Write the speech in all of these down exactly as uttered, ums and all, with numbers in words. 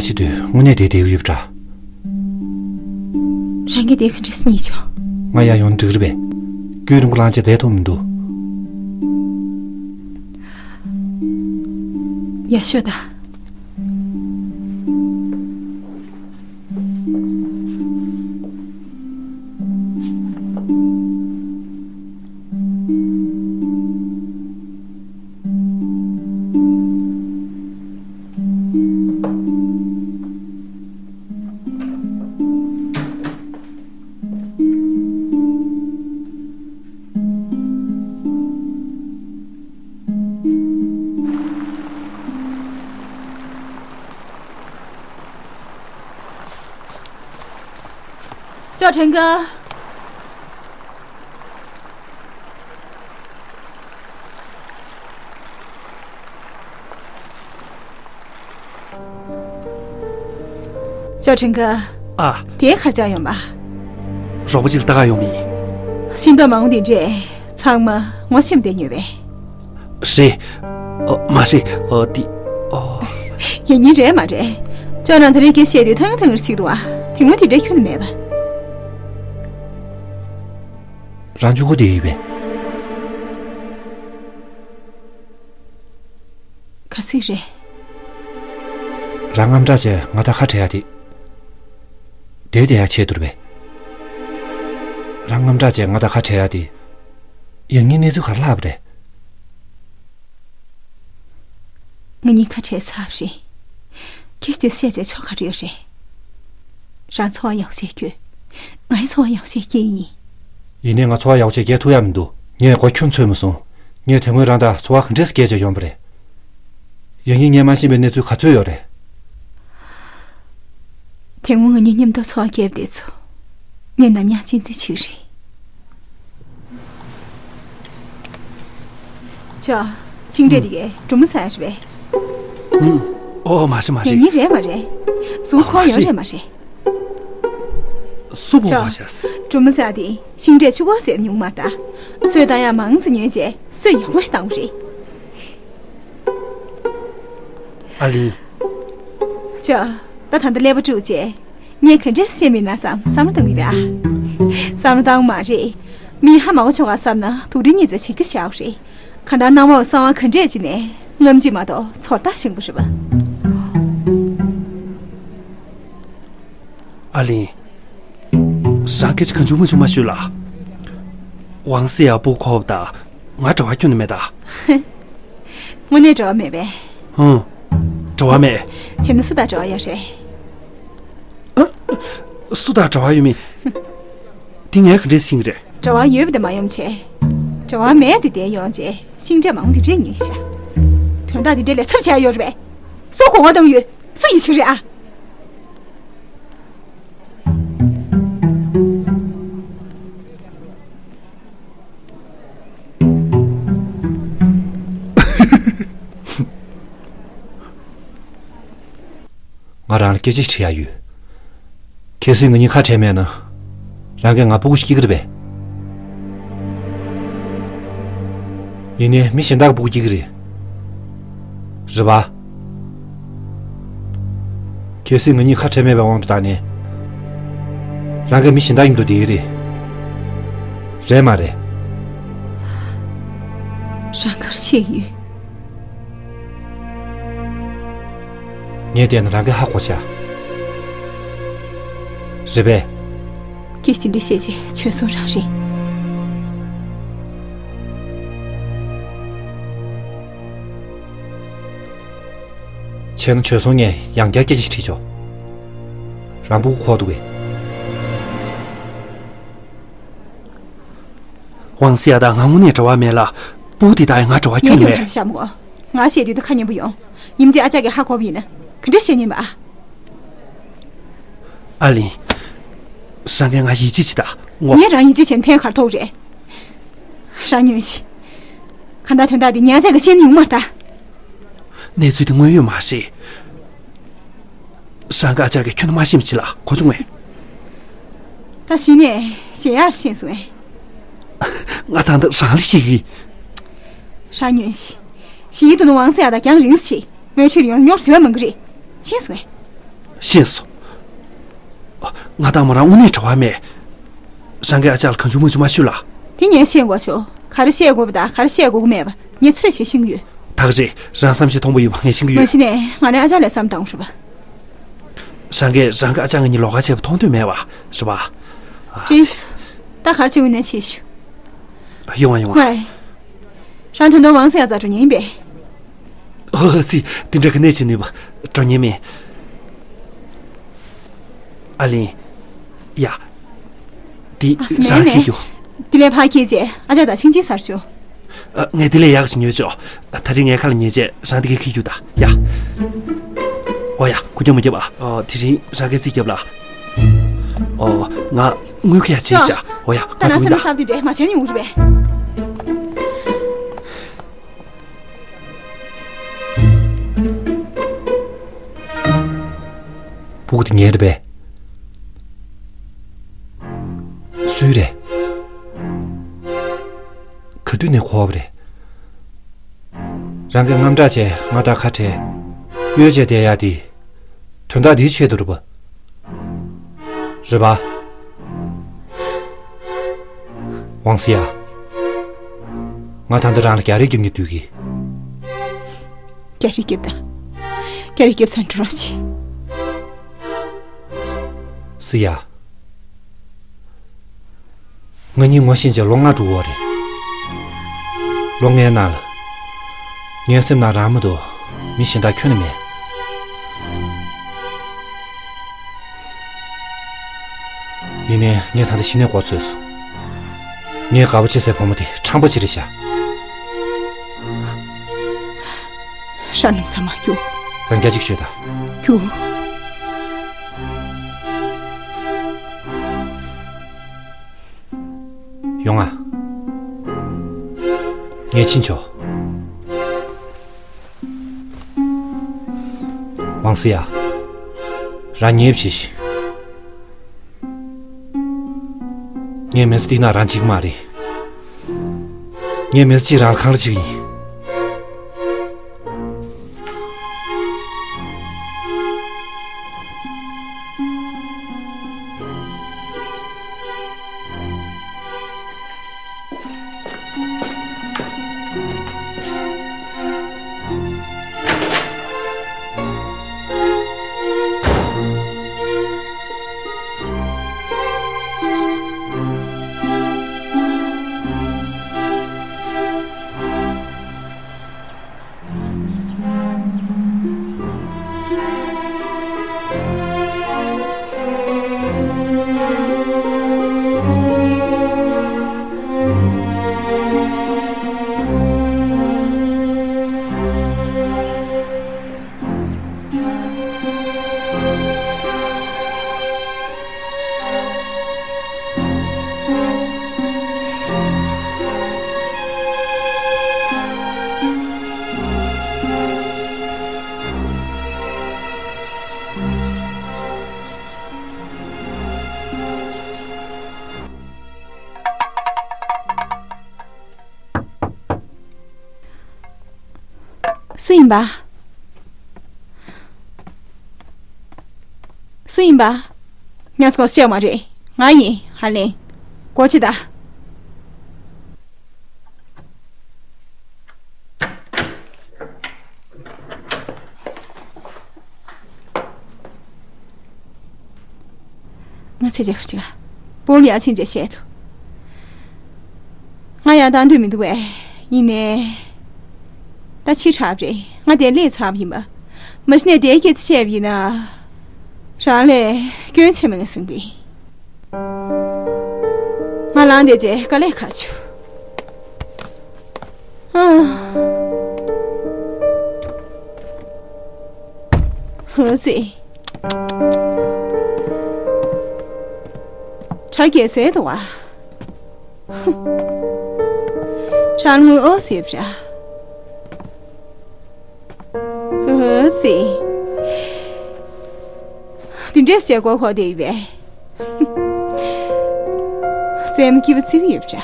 ཆེ་དུས་དངོས་གནས་བསྡད་བསྡད་ཀྱི་ཡོད་པ་འདྲ། རང་གིས་དེ་ག་འདྲ་སེ་རྙེད་བྱུང་། ང་ཡར་ཡོང་ན་འགྲིག་གི་རེད་པས། སྐུའི་རིང་པོ་ལངས་བྱས་བསྡད་ཐུབ་མི་འདུག་ཡག་ཤོས་ད། ཅོ་ཁྲེན་ཀ། ཅོ་ཁྲེན་ཀ། ཨ། དེ་གར་བཅར་ཡོང་པ། རོགས་པ་ཅིག་ལ་ལྟ་ག་ཡོང་བ་ཡིན། ཤིང་ཏོག་མང་པོ་འདི་འདྲས་ཚང་མ་ངོ་ཤེས་བསྡད་ཡོད་པས། རེད། ཨ། མ་རེད། ཨ། འདི། ཨ། ཡིན་ཡིན་རེད་མ་རེད། ཅོ་རང་ད་རེས་སྐད་བཤད་དུས་ཐང་ཐང་གིར་ཞིག་འདུག་ཨ། དེ་སྔོན་དེ་འདྲ་ཁྱོན་ནས་མེད་པ། རང་ཆུང་ཀུ་དེ་ཡིན་པས། ག་ཟིག་རེད། རང་དངངས་སྐྲག་བྱས་ང་དང་ཁ་བྲལ་ཡ་དེ། དེ་དེ་ཡ་ཆེད་དུ་རེད་པས། རང་དངངས་སྐྲག་བྱས་ང་དང་ཁ་བྲལ་ཡ་དེ། ཡང་སྙིང་གནས་ཚུལ་ག་རེ་ལྷག་པ་རེད། ང་གཉིས་ཁ་བྲལ་ཚར་བ་རེད། ཁྱེད་དེ་བཤད་བྱས་ཆོ་ག་རེ་ཡོད་རེད། རང་འཚོ་བ་ཡག་བྱེད་ཁྱོད། ང་ཡི་འཚོ་བ་ཡག་བྱེད་ཁྱེད་ཡིན། ཡིན་ནའི་ང་འཚོ་བ་ཡག་བྱེད་སྐྱེལ་ཐུབ་ཡ་མི་འདུག་ངས་མགོ་ཁྱོན་ཚོས་མི་སོང་། ངས་དེ་སྔོན་རང་དང་འཚོ་བ་ག་འདྲས་སྐྱེལ་བྱས་ཡོང་པ་རེད། ཡང་སྙིང་ངས་མ་ཤེས་པའི་གནས་ཚུལ་ག་ཚོད་ཡོད་རེད། དེ་སྔོན་ང་གཉིས་མཉམ་དུ་འཚོ་བ་སྐྱེལ་བ་དེ་ཚོ། ངས་ནམ་ཡང་གཅེས་འཛིན་བྱེད་ཀྱི་རེད། ཅོ། ཆིང་འདྲེ་དེ་གས་གྲུ་མོ་ཟ་ཡ་རེད་པས། ཨུམ། ཨོ་མ་རེད་མ་རེད། ཡང་སྙིང་རེད་མ་རེད། གཟུགས་ཁོག་ཡོད་རེད་མ་རེད། སུ་བོ་ཅོ། ཧོ་ཤ་ཟ། གྲུ་མོ་ཟ་དེ་ཤིང་འབྲས་ཆུ་བོ་ཟེར་ཉུང་མ་ད། སོས་བཏང་ཡ་མང་ཙམ་ཉོས་རྗེས་སོས་ཡག་པོ་ཞིག་བཏང་བ་རེད། ཨ་ལི། ཅོ། ད་ད་ལྟ་ཀླད་པ་དཀྲུགས་རྗེས། ངས་ག་འདྲས་བཤད་མིན་ན་བསམ་བསམ་བློ་གཏོང་གི་རེད་ཨ། བསམ་བློ་བཏང་མ་རེད། མི་ཧ་མ་གོ་ཆོག་ག་བསམ་ན་དུག་སྦྲུལ་གཉིས་ཚོས་བྱེད་ཀྱི་བཞག་རེད། གང་ལྟར་སྣང་བ་གསང་བ་ག་འདྲས་ཅི་ནས་རྔམ་བརྗིད་མ་གཏོགས་ཚོར་ལྟ་ཞིང་པོ་རེད་པ། ཨ་ལི། རང་སྐད་ཆ་གང་བྱུང་མ་བྱུང་མ་ཤོད་ལ། ཝང་སི་ཡ་སྤུ་གུ་འཁོར་བ་དང་ང་འབྲེལ་བ་ཁྱོན་ནས་མེད་ད། དངོས་གནས་འབྲེལ་བ་མེད་པས། ཧུང་། འབྲེལ་བ་མེད། བྱས་ན་སུ་དང་འབྲེལ་བ་ཡོད་རེད། ཨ། སུ་དང་འབྲེལ་བ་ཡོད་མེད། འདི་ངས་ག་འདྲས་ཤེས་ཀྱི་རེད། འབྲེལ་བ་ཡོད་པ་དེ་མ་ཡོང་བྱས། འབྲེལ་བ་མེད་དེ་བསྡད་ཡོང་བྱས་ཤིང་འབྲས་མང་པོ་འདི་འདྲས་ཉོས་ཤག་དོན་དག་འདི་འདྲས་ལས་ཚབ་བྱས་ཡོད་རེད་པས། སུ་གོ་བ་བཏང་ཡོད། སུ་ཡིད་ཆེས་རེད་ཨ། ང་རང་ལ་སྐད་ཆ་ཞིག་དྲི་ཡ་ཡོད། གལ་སྲིད་ང་གཉིས་ཁ་བྲལ་མེད་ན། རང་གིས་ང་སྤུ་གུ་ཞིག་སྐྱེ་གི་རེད་པས། ཡིན་ནའི་མི་གཞན་དག་གི་སྤུ་གུ་སྐྱེ་གི་རེད། རེད་པ། གལ་སྲིད་ང་གཉིས་ཁ་བྲལ་མེད་པའི་དབང་དུ་བཏང་ནས། རང་གིས་མི་གཞན་དག་མཉམ་དུ་བསྡད་ཀྱི་རེད། རེད་མ་རེད། རང་གར་ཤེས་ཡོད། ངས་བལྟས་ན་རང་གིས་ཧ་གོ་ཤག་རེད་པས། ཁྱེད་ཅི་འདྲ་བཤད་ཅེས་བྱོལ་སོང་རང་རེད། བྱས་ན་བྱོལ་སོང་ངས་ཡང་བསྐྱར་སྐད་ཆ་ཞིག་དྲིས་ཆོག་རང་སྤུ་གུ་འཁོར་འདུག་གས། ཝང་སི་ཡ་དང་ང་དངོས་གནས་འབྲེལ་བ་མེད་ལ། སྤུ་གུ་དེ་དག་ཡང་ང་འབྲེལ་བ་ཁྱོན་ནས་མེད། ངས་ཁྱོད་ཁ་ཤ་མོ། ང་བཤད་དུས་ད་ཁ་མཉེན་པོ་ཡོང་། ཉིན་གཅིག་ཨ་ཅག་གིས་ཧ་གོ་བ་ཡིན་ན་ག་འདྲ་བཤད་ཉན་པ་ཨ། ཨ་ལིན། སང་གས་ང་ཡིད་ཆེས་བྱེད་ད་ངོ་། ངས་རང་ཡིད་ཆེས་བྱས་ན་ཕན་ག་རེ་ཐོགས་རེད། རང་ཉོན་ཞིག་གང་ལྟར་དོན་དག་འདི་ཉག་ཅག་གིས་ཤེས་ནི་ཡོང་མ་རེད་ད། གནས་ཚུལ་འདི་དངོས་ཡོད་མ་རེད། སང་ག་ཨ་ཅག་གིས་ཁྱོན་ནས་མ་ཤེས་པ་བྱེད་ལ་གོ་བྱུང་ངས། ད་གཞི་ནས་གཞན་ཡར་ཤེས་སོང་ངས། ང་ད་ལྟ་རང་ལ་ཤེས་ཀྱི། རང་ཉོན་ཞིག་གཞི་ཡི་དུ་ནུ་ཝང་སི་ཡ་དང་རྒྱང་རིང་སེ་ཆེ། མོས་ཁྲིད་ཡོང་ཉོར་ཟེར་བ་མང་གི་རེད། ཤེས་སོང་ངས། ཤེས་སོང་། ང་དང་མོ་རང་དངོས་གནས་བྲོ་བ་མེད། རང་གི་ཨ་ཅག་ལ་གང་བྱུང་མང་བྱུང་མ་ཤོད་ལ། དེ་ངས་ཤེས་དགོས་ཆོག་ག་རེ་བཤད་དགོས་པ་དང་ག་རེ་བཤད་དགོས་ཀྱི་མེད་པ་ངས་ཚོད་བྱེད་ཤེས་ཀྱི་ཡོད། ད་ག་རེད། རང་བསམ་ཤེས་མཐོང་པོ་ཡོད་པ་ངས་ཤེས་ཀྱི་མ་ཡོད། གཞི་ནས་ང་རང་ཨ་ཅག་ལ་བསམ་བཏང་རུ་བ། རང་གིས་རང་གི་ཨ་ཅག་ང་གཉིས་ལོགས་ཀ་བྱས་པ་མཐོང་འདོད་མེད་པ་རེད་པ། ཨ། རེད། ད་ག་རེ་བྱེད་དགོས་ནས་བྱེད་ཤོག་ཡོང་བ་ཡོང་བ། ཝེ། རང་ད་དུང་ཝང་སི་ཡ་རྩར་འགྲོ་མཁན་ཡིན་པས། ཨོ་ཙི། དེ་འདྲ་ག་ནས་བྱེད་ནུས་པ། འགྲོ་མཁན་མེད། ཨ་ལིན། ཡ། འདི་ཨ་སི་རང་མེད་ལ་ནས། འཁྱེར་རྒྱུ། འདི་ལས་ཕར་འཁྱེར་རྗེས་ཨ་ཅག་དང་ཆིང་ཆིང་ཟེར་ཤོག་ཨ། ངས་འདི་ལས་ཡག་ཞིག་ཉོས་ཆོག་ད་རིང་ངའི་ཁ་ལ་ཉལ་རྗེས་རང་འདི་ག་འཁྱེར་རྒྱུ་ད། ཡ། ཨོ་ཡ། གུ་རྒྱབ་མ་རྒྱབ་ཨ། ཨོ། དེ་རིང་རང་གིས་རྩིས་རྒྱབ་ལ། ཨོ། ང་དངུལ་ཁ་ཡ་བྱིན་ཤག་ཨོ་ཡ། ད་ང་ནང་འགྲོ་གི་སེམས་ད། གསར་དེ་འདྲས་མ་བྱས་ནས་འོང་རུ་བས། ཕྲུ་གུ་དེ་ངའི་རེད་པས། སུའི་རེད། ག་དུས་ནས་གོ་བ་རེད། རང་གི་རྔམ་སྐྲག་བྱས་ང་དང་ཁ་བྲལ། གཡོལ་བྱས་བསྡད་ཡ་དེ། དོན་དག་འདིའི་ཆེད་དུ་རེད་པ། རེད་པ། ཝང་སི་ཡ། ང་ད་ལྟ་རང་ལ་རྒྱག་རེས་རྒྱབ་ནས་སྡོད་ཀྱི། རྒྱག་རེས་རྒྱབ་དང་། རྒྱག་རེས་རྒྱབ་ཚར་འགྲོ་རོགས་བྱེད། སི་ཡ། ང་གཉིས་ངོ་ཤེས་བྱས་ལོ་ལྔ་འགྲོ་གི་ཡོད་རེད། ལོ་ལྔའི་ནང་ལ། ངའི་སེམས་ནང་རང་མ་གཏོགས་མི་གཞན་དག་ཁྱོན་ནས་མེད། ཡིན་ནའི་ངས་ད་ལྟ་གཞི་ནས་མགོ་ཚོས་སོང་། ངས་དགའ་པོ་བྱེད་སའི་བུ་མོ་དེ་ཁྲམ་པ་ཅིག་རེད་ཤག་ཧྲ་ནམ་ས་མ་རྒྱུག་རང་རྒྱ་གཅིག་ཤོད་དང་། རྒྱུག་ཡོང་ང་། ངས་ཕྱིན་ཆོག་ཝང་སི་ཡ། རང་ཉེས་པ་བྱས་ཤིག་ངའི་མི་ཚེ་འདི་ན་རང་གཅིག་མ་རེད། ངའི་མི་ཚེ་གཅིག་རང་ལ་འཁང་ར་བྱེད་ཀྱི་ཡིན། སུ་ཡིན་པ། སུ་ཡིན་པ། ང་ཚོ་སྐོར་བཤད་མ་རེད། ང་ཡིན། ཧ་ལེ། སྒོ་ཕྱེ་ད། ང་ཚེ་རྗེས་ཁར་ཅིག་བོར་ཡ་ཕྱིན་རྗེས་བཤད་དོ། ང་ཡང་བཏང་འདོད་མི་འདུག་པས། ཡིན་ནའི། ད་ཕྱི་དྲགས་པ་རེད། ང་དེ་ལས་ཚར་བ་ཡིན་པ། མ་གཞི་ནས་དེའི་སྐད་ཆ་བཤད་པ་ཡིན་ན། རང་ལས་སྐྱོན་ཆེ་མ་ངེས་སེམས་པས། ང་ལངས་བསྡད་རྗེས་དཀའ་ལས་ཁག་བྱུང་། ཨ། ཧ་སི། གྲ་རྒྱས་ཟེར་འདུག་བ། ཧུ། རང་ངོ་ཨོ་སི་ཡོད་པ་འདྲ། ཧ་སི། འདི་འདྲས་བྱས་མགོ་འཁོར་བསྡད་ཡོད་པས། རྩེད་མོ་སྐྱིད་པོ་རྩེ་གི་ཡོད་པ་འདྲ།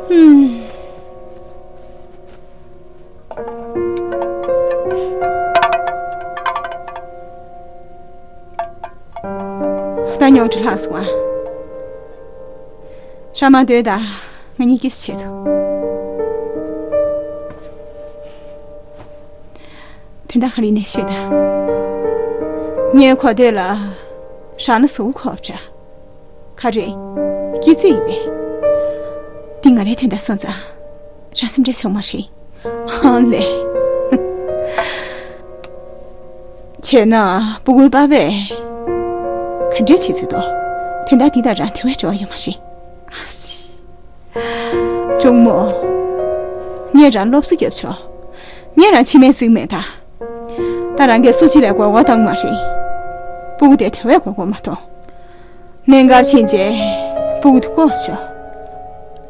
ཧུམ། ཉོག་དྲི་ལྷག་སོང་ཨ། རང་མ་སྡོད་དང་། ང་གཉིས་ཀྱི་ཆེད་དུ། དོན་དག་ག་རེ་ཡིན་ནའི་ཤོད་དང་། ངའི་གོ་ཐོས་ལ་རང་ལ་གཟུགས་པོ་ཁོག་པ་འདྲ། ག་རེ། སྐྱིད་ཚོད་ཡིན་པས། འདི་ང་རའི་དོན་དག་སོང་ཙང་། རང་སེམས་ཁྲལ་བྱུང་མ་རེད། ཧང་ལེ། བྱས་ན་སྤུ་གུའི་པ་ཕས་ག་འདྲས་བྱེད་ཚུལ་དོ། དོན་དག་འདི་དང་རང་དེ་བས་འབྲེལ་བ་ཡོད་མ་རེད། ཨ་སི། གཅུང་མོ། ངས་རང་སློབ་གསོ་རྒྱབ་ཆོག་ངས་རང་ཕྱི་མའི་རྩིག་མེད་ད། ད་རང་གིས་སུ་གཅིག་ལ་མགོ་སྐོར་བཏང་མ་རེད། སྤུ་གུ་དེ་དེ་བས་མགོ་སྐོར་མ་གཏོང་། སྨན་ཁང་ཕྱིན་རྗེས་སྤུ་གུ་དེ་ལྐོག་ཟ་ཆོག་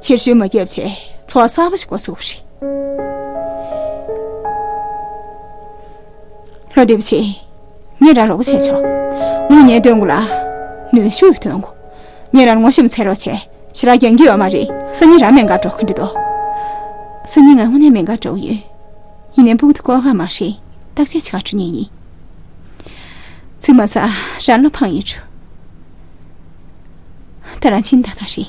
ཕྱིར་བཤོལ་མ་བརྒྱབ་བྱས་འཚོ་བ་གསར་པ་ཞིག་འགོ་ཚུགས་པ་རེད། ལྷོ་སྡེ་པ་ཆེ། ངས་རང་རོགས་པ་བྱས་ཆོག་དངུལ་ངས་སྟོན་དགོས་ལ། ནུས་ཤུགས་སྟོན་དགོས། ངས་རང་ངོ་ཤེས་མ་འཚལ་རོགས་བྱས། ཞེ་དྲག་རྒྱང་རྒྱུ་ཡོད་མ་རེད། སང་ཉིན་རང་སྨན་ཁང་འགྲོ་གི་འདུག་སང་ཉིན་ང་དངོས་གནས་སྨན་ཁང་འགྲོ་གི་ཡོད། ཡིན་ནའི་སྤུ་གུ་དེ་ལྐོག་ག་མ་རེད། བརྟག་དཔྱད་བྱེད་ག་འགྲོ་མཁན་ཡིན། ཚིག་མ་ཟ། རང་བློ་ཕངས་ཡིན་འགྲོ། ད་རང་ཕྱིན་ད་ད་རེད།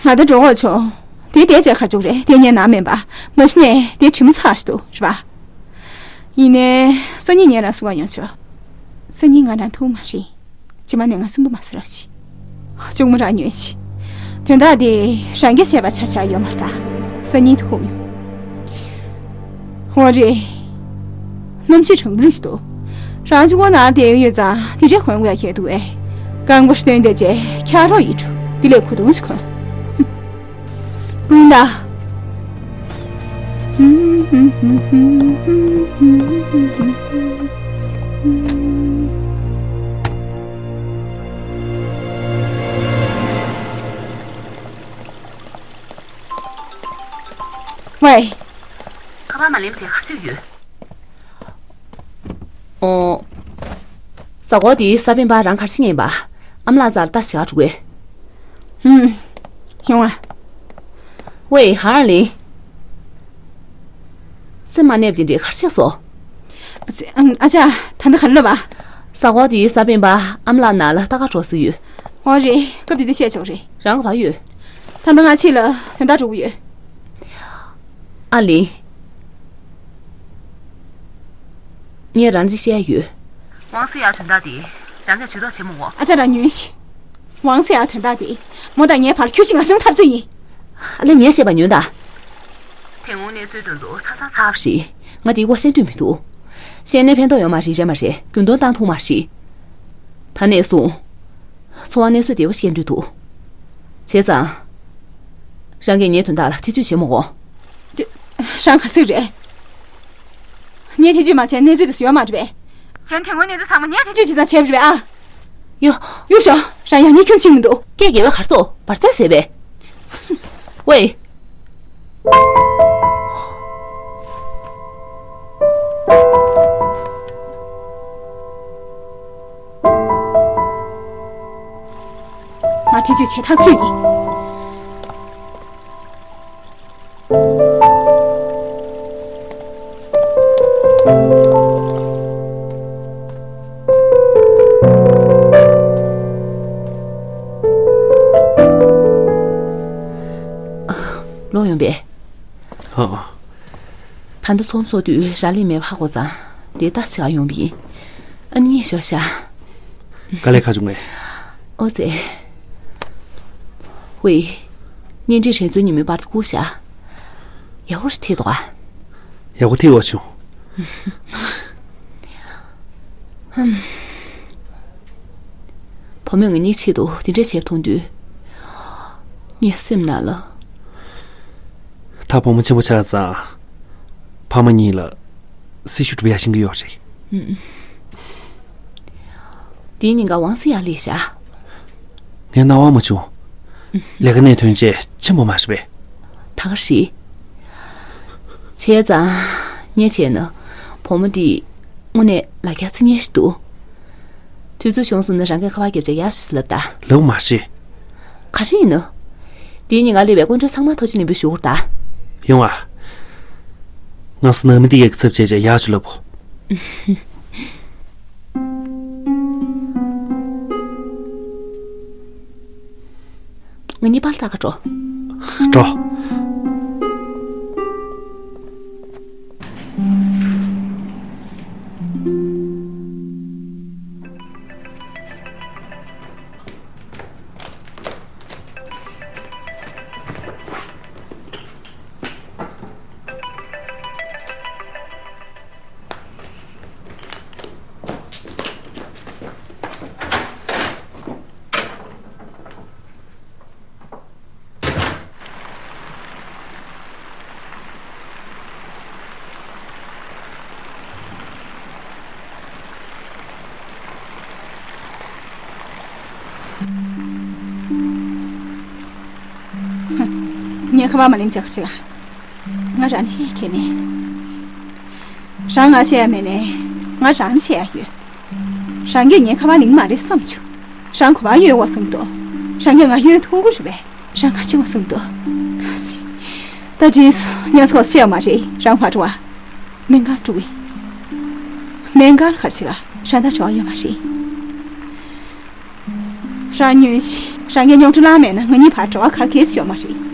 ང་ད་འགྲོ་དགོས་བྱུང་། དེ་བསྡད་བྱས་ག་འཇུག་རེད། དེ་ངའི་ནང་མེད་པ། མ་གཞི་ནས་དེ་དྲི་མ་ཚ་ཞིག་འདུག་རེད་པ། ཡིན་ནའི་སང་ཉིན་ངས་རང་གསུང་ག་ཡོང་ཆོག་སང་ཉིན་ང་རང་ཐུག་མ་རེད། རྗེས་མ་ནས་ང་སུན་པོ་མ་ཟ་རོགས་གྱིས། གཅུང་མོ་རང་ཉོན་ཞིག་དོན་དག་འདི་རང་གིས་བཤད་པ་ཆ་བཞག་ཡོད་མ་རེད་ད། སང་ཉིན་ཐུག་ཡོང་། འོ་རེད། གནམ་གཤིས་གྲང་མོ་རིགས་ཤིག་འདུག་རང་གཅིག་པོ་ནང་བསྡད་ཀྱི་ཡོད་ཙང་དེ་འདྲའི་གོན་དགོས་ཡ་གལ་འདུག་ཨེ། རྐང་པ་ཞིག་བཏོན་བསྡད་རྗེས་འཁྱག་རོགས་ཡིན་འགྲོ། དེ་ལས་གོས་ཐུང་ཞིག་གོན། སྤུན་ཟླ། ཝེ། ཁ་པར་མ་ལེན་བྱས་ག་རེ་བྱེད་ཀྱི་ཡོད། ཨོ། གཟའ་འཁོར་འདིའི་གཟའ་སྤེན་པ་རང་ག་རེ་བྱེད་མཁན་ཡིན་པ། ཨ་མ་ལགས་རྩར་ལྟ་ཞིག་ག་འགྲོ་དགོས། ཧུམ། ཡོང་ང་། ཝེ། ཧ་ལིང་། སེམས་མ་གནས་པ་དེ་འདྲས་ག་རེ་བྱས་སོང་། ཨ་ཅག་ད་ལྟ་ག་རེ་ལབ་པ། གཟའ་འཁོར་འདིའི་གཟའ་སྤེན་པ་ཨ་མ་ལགས་ནང་ལ་ལྟ་ག་འགྲོ་ས་ཡོད། འོ་རེད། སྐབས་དེ་དུས་བཤད་ཆོག་རེད། རང་ག་པར་ཡོད། ད་ལྟ་ང་ཕྱི་ལ་དོན་དག་འགྲོ་གི་ཡོད། ཨ་ལིང་། ངས་རང་ཅིག་བཤད་ཡ་ཡོད། ཝང་སི་ཡ་དོན་དག་དེ་རང་གིས་ཇུས་གཏོགས་བྱེད་མི་དགོས། ཨ་ཅག་རང་ཉོན་ཞིག་ཝང་སི་ཡ་དོན་དག་དེ་མོ་དང་ངའི་བར་ཁྱོད་ཤི་ང་གསོན་འཐབ་རྩོད་ཡིན། ཨ་ལེ། ངས་བཤད་པ་ཉོན་དང་། དེ་སྔོན་གནས་ཚུལ་དེ་ཚོ་ཚ་ཚ་ཚ་བ་རེད། ང་དེའི་སྐོར་བཤད་འདོད་མི་འདུག་བཤད་ནས་ཕན་ཐོགས་ཡོད་མ་རེད། རེད་མ་རེད། རྒྱུན་གཏོང་བཏང་ཐུབ་མ་རེད། ད་ནས་བཟུང་། འཚོ་བ་གནས་ཚུལ་བདེ་པོ་ཞིག་སྐྱེལ་འདོད་འདུག་བྱས་ཙང་། རང་གིས་ངའི་དོན་དག་ལ་ཐེ་ཇུས་བྱེད་མི་དགོས། དེ། རང་ག་ཟིག་རེད། ངས་ཐེ་ཇུས་མ་བྱས་གནས་ཚུལ་དེ་ཚོ་ཡོད་མ་རེད་པས། གཞན་དེ་སྔོན་གནས་ཚུལ་ཚང་མ་ངས་ཐེ་ཇུས་བྱས་ཙང་བྱས་པ་རེད་པས་ཨ། ཡོ། ཡོ་ཤོ། རང་ཡང་ཉིད་ཁྱོད་ཕྱིན་མི་འདུག་སྐད་རྒྱལ་བའི་གར་ཐོག་བར་ཙེ་ཟེར་བས། ཝེ། ང་ཐེ་ཇུས་བྱེད་ཐག་ཆོད་ཡིན། ལོག་ཡོང་པས། ཨ། ད་ལྟ་ཚོགས་འཚོགས་དུས་རག་ལས་མེད་པ་ཧ་གོ་ཙང་དེ་ལྟ་ཞིག་ཡོང་བ་ཡིན། ཨ་ནི་ཞོ་ཤ། དཀའ་ལས་ཁག་བྱུང་ངས། ཨོ་ཙེ། ཝེ། གཉེན་སྒྲིག་རེས་ཚོགས་ཉིན་མོའི་པར་དུ་བསྐུར་ཤག་ཡག་པོ་ཞིག་ཐེབས་འདུག་ག་ཡག་པོ་ཐེབས་པ་བྱུང་། ཧམ། བུ་མོས་ང་གཉིས་ཆེད་དུ་དེ་འདྲས་བྱས་པ་མཐོང་དུས། ངའི་སེམས་ནང་ལ། ད་བུ་མོ་ཆེན་པོ་ཆགས་ཙང་། ཕ་མ་གཉིས་ལ་སྲི་ཞུ་སྒྲུབ་ཡ་ཤེས་ཀྱི་ཡོད་རེད། ཨུམ། དེའི་ཉིན་ཀ་ཝང་སི་ཡང་སླེབས་ཤག་ངས་སྣང་བ་མ་བྱུང་། ལས་ཀ་ནས་ཐོན་རྗེས་ཆེན་པོ་མ་རེད་པས། ད་ག་རེད། བྱས་ཙང་། ངས་བྱས་ན། བུ་མོ་འདི། དངོས་གནས་ལ་རྒྱ་རྩི་ཉེན་ཞིག་འདུག་དུས་ཚོད་བྱུང་སོང་ན་རང་གིས་ཁ་པར་བརྒྱབ་བྱས་ཡར་ཤོག་ཟེར་ལབ་ད། ལབ་མ་ཤེས། ག་རེ་ཡིན་ན། དེའི་ཉིན་ང་སླེབས་པའི་སྐུ་མགྲོན་ཚང་མ་ཐུགས་རྗེ་ཆེན་པོ་ཞུ་དགོས་རེད་ད། ཡོང་ཨ། ང་ཚོ་ནང་མི་འདི་གའི་ཚབ་བྱས་བྱས་ཡར་ཤོག་ལབ་དགོས། ང་གཉིས་པར་ལྟ་ག་འགྲོ། འགྲོ། ངས་ཁ་པར་མ་ལེན་བྱ་ག་ཅིག་ང་རང་བཤད་ཁྱེད་ནས། རང་ང་བཤད་ཡ་མེད་ནས། ང་རང་བཤད་ཡ་ཡོད། རང་གིས་ངའི་ཁ་པར་ལེན་མ་རེད་བསམ་བྱུང་། རང་གོ་བ་ཡོད་བ་བསམ་གྱི་འདུག་རང་གིས་ང་ཡོད་ཐུབ་ཀྱི་རེད་པས། རང་ག་ཅི་བ་བསམ་གྱི་འདུག་ད་དྲིས་སོ། ཉ་ཚོགས་བཤད་ཡ་མ་རེད། རང་ཕར་འགྲོ་བ། སྨན་ཁང་འགྲོ་གི། སྨན་ཁང་ལ་ག་རེ་བྱེད་ག་རང་ད་འགྲོ་བ་ཡོད་མ་རེད། རང་ཉོན་ཞིག་རང་གིས་རྙོག་དྲ་བསླངས་མེད་ན་ང་གཉིས་བར་འབྲེལ་བ་ག་གེ་ཡོད་མ་རེད།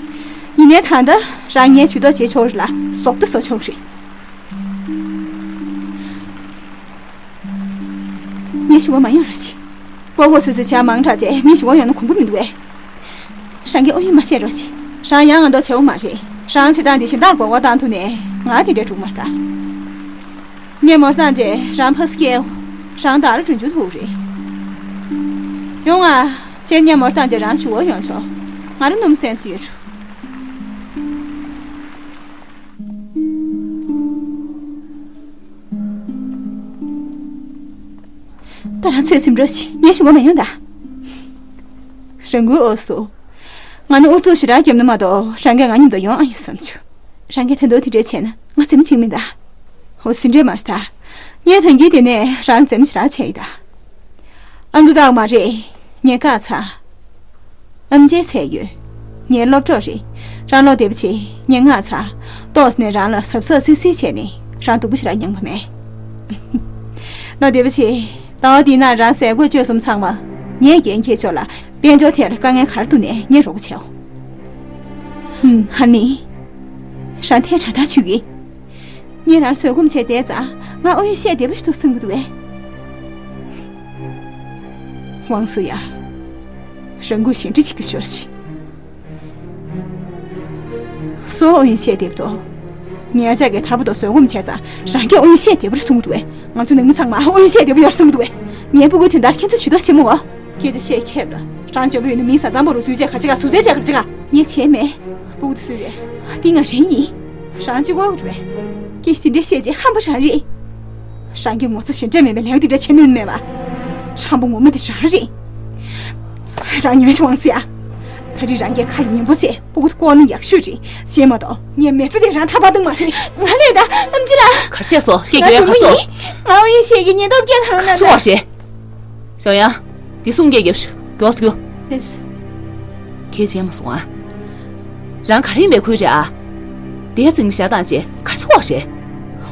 ཡིན་ནའི་ད་ལྟ་རང་ངའི་ཇུས་གཏོགས་བྱེད་ཆོག་རེད་ལ་ཟོག་ཏུ་བཟོ་ཆོག་རེད། ངའི་ཞུ་བ་མ་ཡོང་ར་ཞིག་ཀོ་ཀོ་སོ་སོའི་བྱ་མང་དྲགས་རྗེས་མི་ཞུ་བ་ཡོང་ན་གོང་བུ་མི་འདུག་བས། རང་གིས་ཨོ་ཡོད་མ་བཤད་རོགས་ཞིག་རང་ཡང་ང་འདོགས་བྱེད་འོ་མ་རེད། རང་བྱེད་སྟངས་འདི་གཞན་དག་མགོ་སྐོར་བཏང་ཐུབ་ནས་ང་དེ་འདྲའི་གྲུག་མར་ལྟ། ངས་མོར་བཏང་རྗེས་རང་ཕ་སི་སྐྱེལ། རང་ད་རུ་གྲོན་ཆུང་ཐུག་རེད། ཡོང་ང་། ཁྱེད་ངས་མོར་བཏང་རྗེས་རང་ཞུ་བ་ཡོང་ཆོག་ང་རུ་སྣུམ་སན་ཚུ་ཡོད་ཆུ། ད་རང་ཚོས་སེམས་འགྲོ་ཞིག་ངས་ཞུ་བ་མ་ཡོང་ད། རང་གུའི་འོ་སོ། ང་ནི་ཨུ་ཚུགས་ཞེ་དྲག་བརྒྱབ་ན་མ་གཏོགས་རང་གིས་ང་མཉམ་དུ་ཡོང་ཨ་ཡོང་བསམ་བྱུང་། རང་གིས་ད་དུང་དེ་འདྲས་བྱས་ན་ང་འཛེམ་བྱེད་མིན་ད། འོ་ཟིན་འདྲས་མ་རེད་ད། ངས་ཐོན་སྐྱེད་དེ་ནས་རང་འཛེམ་ཞེ་དྲག་བྱས་ཡོད་ད། ཨང་ཀི་བཀག་མ་རེད། ངས་བཀག་ཚར། ཨམ་ཆིའི་ཚད་ཡོད། ངའི་སློབ་གྲོགས་རེད། རང་ལོ་བདེ་པོ་བྱེད། ངས་མངགས་ཚར། ཏོག་ཙམ་ནས་རང་ལ་གཟབ་གཟབ་སིལ་སིལ་བྱས་ནས་རང་སྡུག་པོ་ཞེ་དྲག་མྱངས་པ་མེད། ལོ་བདེ་པོ་བྱེད། ཟླ་བ་འདིའི་ནང་རང་ཟས་གོས་སྤྱོད་གསུམ་ཚང་མ་ངས་འགན་འཁྱེར་ཆོག་ལ། དཔལ་འབྱོར་ཐད་ལ་དཀའ་ངལ་ག་རེ་འདུག་ནས་ངས་རོགས་པ་བྱའོ། ཧུམ། ཧ་ནི། རང་ཐལ་དྲགས་ཐག་ཆོད་ཀྱི། ངས་རང་བཟོད་སྒོམ་བྱས་བསྡད་ཙང་ང་ཨོ་ཡོན་བཤད་བདེ་པོ་ཞིག་འདུག་བསམ་གྱི་འདུག་བས། ཝང་སུ་ཡ། རང་གུས་ཞེ་འདྲི་བྱེད་རྒྱུ་ཤོར་ཞིག་སོ་ཨོ་ཡོན་བཤད་བདེ་པོ་འདུག་ངའི་ཨ་ཅག་གིས་ད་བར་དུ་བཟོད་སྒོམ་བྱས་ཙང་རང་གིས་ཨོ་ཡོན་བཤད་བདེ་པོ་རེད་བསམ་གྱི་འདུག་བས། ང་ཚོ་ནང་མི་ཚང་མ་ཨོ་ཡོན་བཤད་བདེ་པོ་ཡོད་རེད་བསམ་གྱི་འདུག་བས། ངའི་སྤུ་གུའི་དོན་དག་ཁྱེད་ཚོ་ཇུས་གཏོགས་བྱེད་མི་འོ། སྐད་ཆ་བཤད་ཁེབས་ལ། རང་འཇོན་པོ་ཡོད་ན་མིའི་བཟའ་ཚང་པོ་རུ་ཚུད་བྱས་ག་ཅི་ག་ཟུག་བྱས་ག་ཅི་ག་ངས་བྱས་མེད། སྤུ་གུ་དེ་སུའི་རེད། འདི་ང་རང་ཡིན། རང་གཅིག་པོ་རེད་པས། སྐད་ཆ་དེ་འདྲ་བཤད་རྗེས་ཧམ་པ་རང་རེད། རང་གི་ངོ་ཚ་ཞེ་འདྲ་མེད་པའི་ལས་ཀ་དེ་འདྲ་བྱེད་ནུས་མེད་པ། ཁྲམ་པོ་ངོ་མ་དེ་རང་རེད། རང་ཉོན་ཞིག་ཝང་སི་ཡ། ད་རེས་རང་གིས་ཁ་ལ་ཉན་པོ་བྱས་སྤུ་གུ་དེ་བཀོག་ན་ཡག་ཤོས་རེད། བྱས་མ་གཏོགས་ངས་མི་ཚེ་འདི་རང་ཐར་པ་བཏང་མ་རེད། ང་ལས་ད་ཨམ་ཆི་ལ། གར་བཤད་སོ་སྐད་རྒྱག་ཡ་ང་ག་ཚོད། ཡིན། ང་ཨོ་ཡིན་ཞེས་ཀྱི་ཉེན་རྟོག་སྐད་ཐར་ན་ཆུ་བ་རེད། ཞའོ་ཡང་། འདི་གསུང་སྐད་རྒྱབ་ཤོག་མགྱོགས་སུ་རྒྱུགས། ལགས་སོ། ཁྱེད་བྱས་མ་སོང་ཨ། རང་ག་རེ་ཡིན་པའི་ཁུལ་རེད་ཨ། དེའི་རྩིང་བཞག་བཏང་རྗེས་གར་ཆུ་བ་རེད།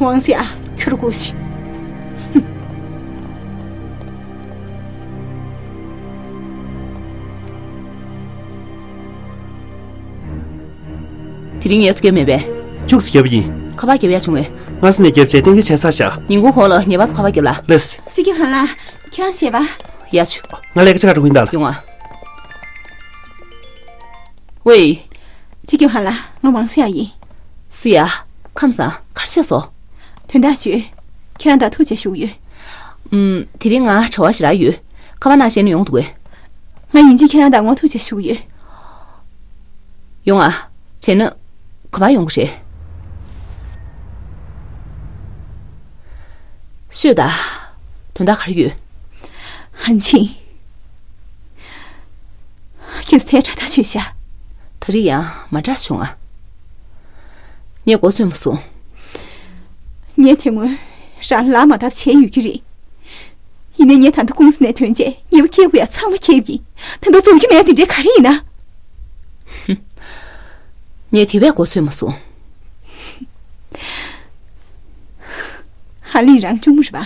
ཝང་སི་ཨ། ཁྱོད་རུ་སྒུག་ཤིག་དེ་རིང་ངལ་གསོ་བརྒྱབ་མེད་པས། ཁྱུག་ཙམ་བརྒྱབ་པ་ཡིན། ཁ་པར་བརྒྱབ་ཡག་བྱུང་ངས། སྔ་ས་ནས་བརྒྱབ་བྱས་གཏན་འཁེལ་བྱས་ཚར་བཞག་ཉིན་གུང་གོང་ལ་ངེས་པར་དུ་ཁ་པར་བརྒྱབ་ལ། ལགས། སི་ཀི་ཧན་ལགས། ཁྱེད་རང་བཞེས་པ། ཡ་ཆུ། ང་ལས་ཀ་ཅི་ག་འགྲོ་གི་ཡིན་ད་ལ། ཡོང་ཨ། ཝེ། སི་ཀི་ཧན་ལགས། ང་ཝང་སི་ཡ་ཡིན། སི་ཡ། ཁམས་བཟང་། གར་བྱས་སོ། དོན་དག་བྱུང་། ཁྱེད་རང་དང་ཐུག་བྱས་ཞུ་གི་ཡོད། ཨུམ། དེ་རིང་ང་བྲེལ་བ་ཞེ་དྲག་ཡོད། ཁ་པར་ནང་བཤད་ན་ཡོང་འདུག་གས། ང་ཡིན་གཅིག་ཁྱེད་རང་དང་ངོ་ཐུག་བྱས་ཞུ་གི་ཡོད། ཡོང་ཨ། བྱས་ན། ག་པར་ཡོང་གི་རེད། ཤོད་ད། དོན་དག་ག་རེ་ཡོད། ཧན་ཆིང་། ཁྱེད་ཚོ་ཐལ་དྲགས་ཐག་ཆོད་ཤག་ད་རེས་ཡང་མ་འདྲ་བྱུང་ཨ། ངས་མགོ་ཚོས་མ་སོང་། ངས་དེ་སྔོན་རང་ལ་ལག་མ་བརྡབས་བྱས་ཡོད་ཀྱི་རེད། ཡིན་ནའི་ངས་ད་ལྟ་ཀུང་སི་ནས་ཐོན་རྗེས་ཉེས་པ་འཁྱེར་དགོས་ཡ་ཚང་མ་འཁྱེར་ཡིན། ད་ལྟ་རྫོགས་རྒྱུ་མེད་དེ་འདྲའི་ག་རེ་ཡིན་ན། ངས་དེ་བས་མགོ་ཚོས་མ་སོང་། ཧ་ལིང་རང་གཅུང་མོ་རེད་པ།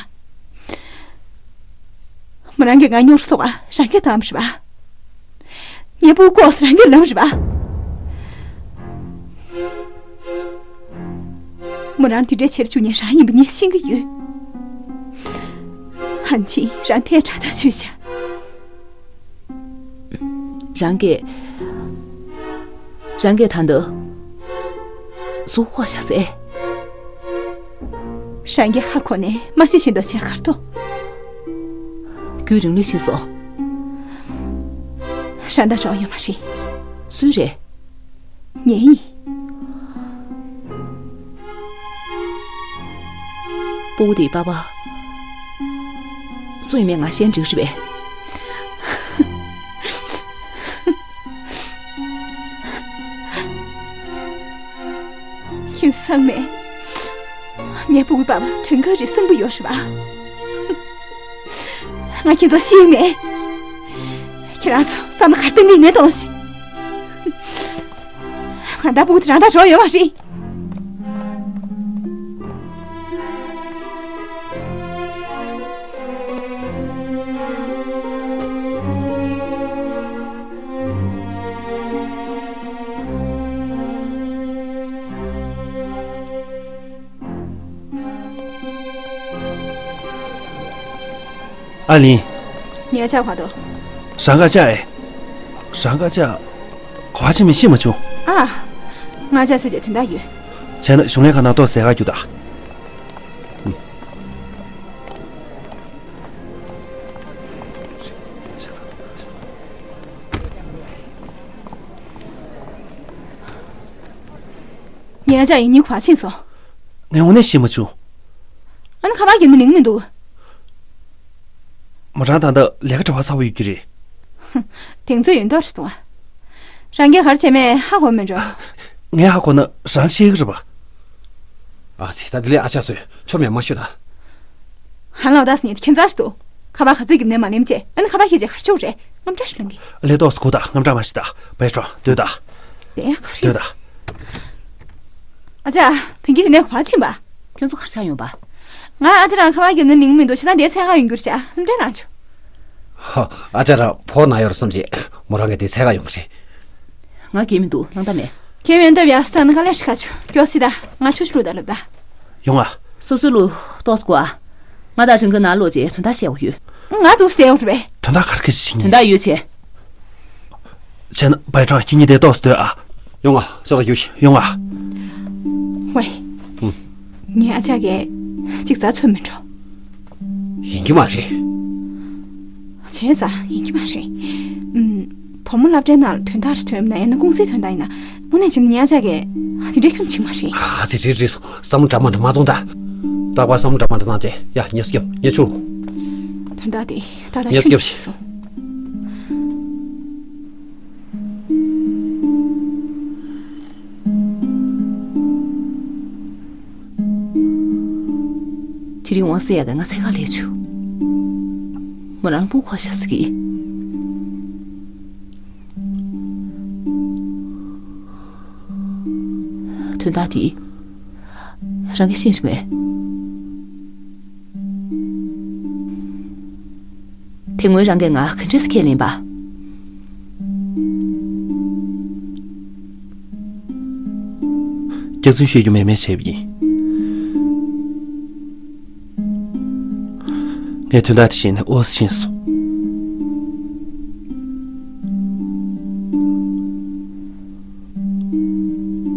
མོ་རང་གིས་ང་རྙོག་དྲ་བཟོ་ག་རང་སྐད་བཏང་བ་རེད་པ། ངའི་སྤུ་གུ་ལྐོག་ཟ་རང་གིས་ལབ་རེད་པ། མོ་རང་དེ་འདྲའི་བྱེད་བཅུག་མཁན་རང་ཡིན་པ་ངས་ཤེས་ཀྱི་ཡོད། ཧན་ཆིན་རང་ཐལ་དྲགས་ཐག་ཆོད་བཞག། རང་གིས། རང་གིས་ད་འདི་སུ་ལྐོག་བཞག་ཟེར། རང་གིས་ཧ་གོ་ནས་མ་ཤེས་བཞིན་དུ་བྱས་གར་ཐོག་རྒྱུན་རིང་ལོས་ཕྱིན་སོང་། རང་དང་གྲོགས་ཡོད་མ་རེད། སུ་རེད། ངས་ཡིན། སྤུ་གུ་དེའི་པ་ཕ། སུ་ཡིན་མིན་ང་ཤེས་ན་འགྲིག་རེད་པས། ཁྱོད་བཟང་མེད། ངའི་སྤུ་གུའི་པ་ཕ་བྲན་ཁ་རེད་བསམ་གྱི་ཡོད་རེད་པ། ང་ཁྱེད་ཚོ་ཤེས་མེད། ཁྱེད་རང་ཚོ་བསམ་བློ་གར་གཏོང་གི་ཡིན་ནས་གཏོང་ཞིག། ང་ད་སྤུ་གུ་དེ་རང་དང་གྲོགས་ཡོད་མ་རེད། ཨ་ལིན། ངའི་ཨ་ཅག་བར་དུ། རང་གི་ཨ་ཅག་ཨེ། རང་གི་ཨ་ཅག་ག་པར་ཕྱིན་མིན་ཤེས་མ་བྱུང་། ཨ། ང་ཨ་ཅག་ཟེར་བྱས་དོན་དག་ཡོད། བྱས་ན་གཞུང་ལས་ཁང་ནང་ཏོག་ཙམ་ཟས་ག་རྒྱུགས་དང་། ངའི་ཨ་ཅག་ཡིན་ཉིན་ག་པར་ཕྱིན་སོང་། ངས་དངོས་གནས་ཤེས་མ་བྱུང་། ཨ་ནི་ཁ་པར་རྒྱབ་ན་ལན་མི་འདུག་མོ་རང་ད་ལྟ་ལས་ཀ་གྲྭ་པ་ཚ་པོ་ཡོད་ཀྱི་རེད། དེང་ཚོད་ཡོད་མདོག་ཞིག་འདུག་ཨ། རང་གིས་ག་རེ་བྱས་མེད་ཧ་གོ་མེད་འགྲོ། ངས་ཧ་གོ་ན་རང་ཤེས་ཀྱི་རེད་པ། ཨ་ཙི། ད་དེ་ལས་ཨ་ཅག་བཟོས་ཆོ་མེད་མ་ཤོད་ད། ཧན་ལའོ་ཏཱ་ཟེར་མཁན་དེ་ཁྱད་མཚར་ཞིག་འདུག་ཁ་པར་ག་ཚོད་རྒྱབ་ནའི་མ་ལེན་བྱས། ཨ་ནི་ཁ་པར་ཁྱེར་བྱས་ག་རེ་བྱེད་དགོས་རེད། དངངས་སྐྲག་ཞིག་ལངས་གི། ལས་ཏོག་ཙམ་སྒུག་དང་། དངངས་སྐྲག་མ་བྱེད་དང་། པའི་ཀྲང་སྡོད་དང་། དེ་ཡང་ག་རེ་སྡོད་ཡིན། དང་། ཨ་ཅག་བན་ཁྱི་དེ་ནས་ག་པར་ཕྱིན་པ། ཁྱོད་ཚོ་ག་རེ་བྱས་ཡོང་པ། ང་ཨ་ཅག་རང་ཁ་པར་རྒྱབ་ན་ལན་མི་འདུག་བྱས་ཙང་དེ་འཚོལ་ག་ཡོང་རྒྱུ་རེད་བྱས་སེམས་ཁྲལ་གནང་བྱུང་། ཧ། ཨ་ཅག་རང་ཕོ་ན་ཡོད་རེད་བསམ་བྱས་མོ་རང་གིས་དེ་འཚོལ་ག་ཡོང་བ་རེད། ང་གའི་མི་འདུག་སྣང་དག་མེད། གའི་མི་འདུག་ཡ། སྟག་ནི་དཀའ་ལས་ཁག་ཆུ་སྐྱོ་སི་ད། ང་ཆུ་ཆུ་ལུ་ད་ལབ་ད། ཡོང་ཨ། སོ་སོའི་ལུ་ཏོག་ཙམ་སྒུག་ཨ། ང་དང་ཞང་གི་ནང་ལོག་རྗེས་དོན་དག་བཤད་དགོས་ཡོད། ང་འདུག་སྟེ་ཡོང་རེད་པས། དོན་དག་ག་རེ་ག་རེ་ཞིག་ཡིན། དོན་དག་ཡོད་ཆེ། བྱས་ན་བའི་ཀྲང་ཁྱེད་གཉིས་དེ་ཏོག་ཙམ་སྡོད་ཨ། ཡོང་ཨ། སོ་ལ་རྒྱུགས་ཤིག་ཡོང་ཨ། ཝེ། ངའི་ཨ་ཅག་གིས་ཅིག་རྩ་ཚོད་མི་འགྲོ། ཡིན་གྱི་མ་རེད། བྱས་ཙང་ཡིན་གྱི་མ་རེད། ཨུམ། བུ་མོ་སློབ་གྲྭའི་ནང་ལ་དོན་དག་རེ་ཐོན་ན་ཡང་ན་ཀུང་སིའི་དོན་དག་ཡིན་ན་དངོས་གནས་བྱས་ན་ངའི་ཨ་ཅག་གིས་དེ་འདྲའི་ཁྱོན་ནས་བྱེད་མ་རེད། ཨ་ཙི། རེད་རེད་སོང་། བསམ་བློ་འདྲ་མ་འདྲ་མ་གཏོང་ད། རྟག་པར་བསམ་བློ་འདྲ་མ་འདྲ་བཏང་བྱས། ཡ། ངལ་གསོ་རྒྱོབ། ངལ་རྒྱོབ། དོན་དག་དེ་ད་ལྟ་ངལ་གསོ་ཁྱོན་རྒྱོབ་ནས་ཤིག་སོང་། དེ་རིང་ཝང་སི་ཡ་གིས་ང་འཚོལ་ག་སླེབས་བྱུང་། མོ་རང་ལ་སྤུ་གུ་ལྐོག་བཞག་ཟེར་གི། དོན་དག་དེ་རང་གིས་ཤེས་བྱུང་ངས། དེ་སྔོན་རང་གིས་ང་ག་འདྲས་ཁས་ལེན་པ། སྐྱག་རྫུན་བཤད་རྒྱུ་མེད་མེད་བྱས་པ་ཡིན། ངས་དོན་དག་དེ་ཤེས་ནས་འོ་ཟེར་ཕྱིན་སོང་།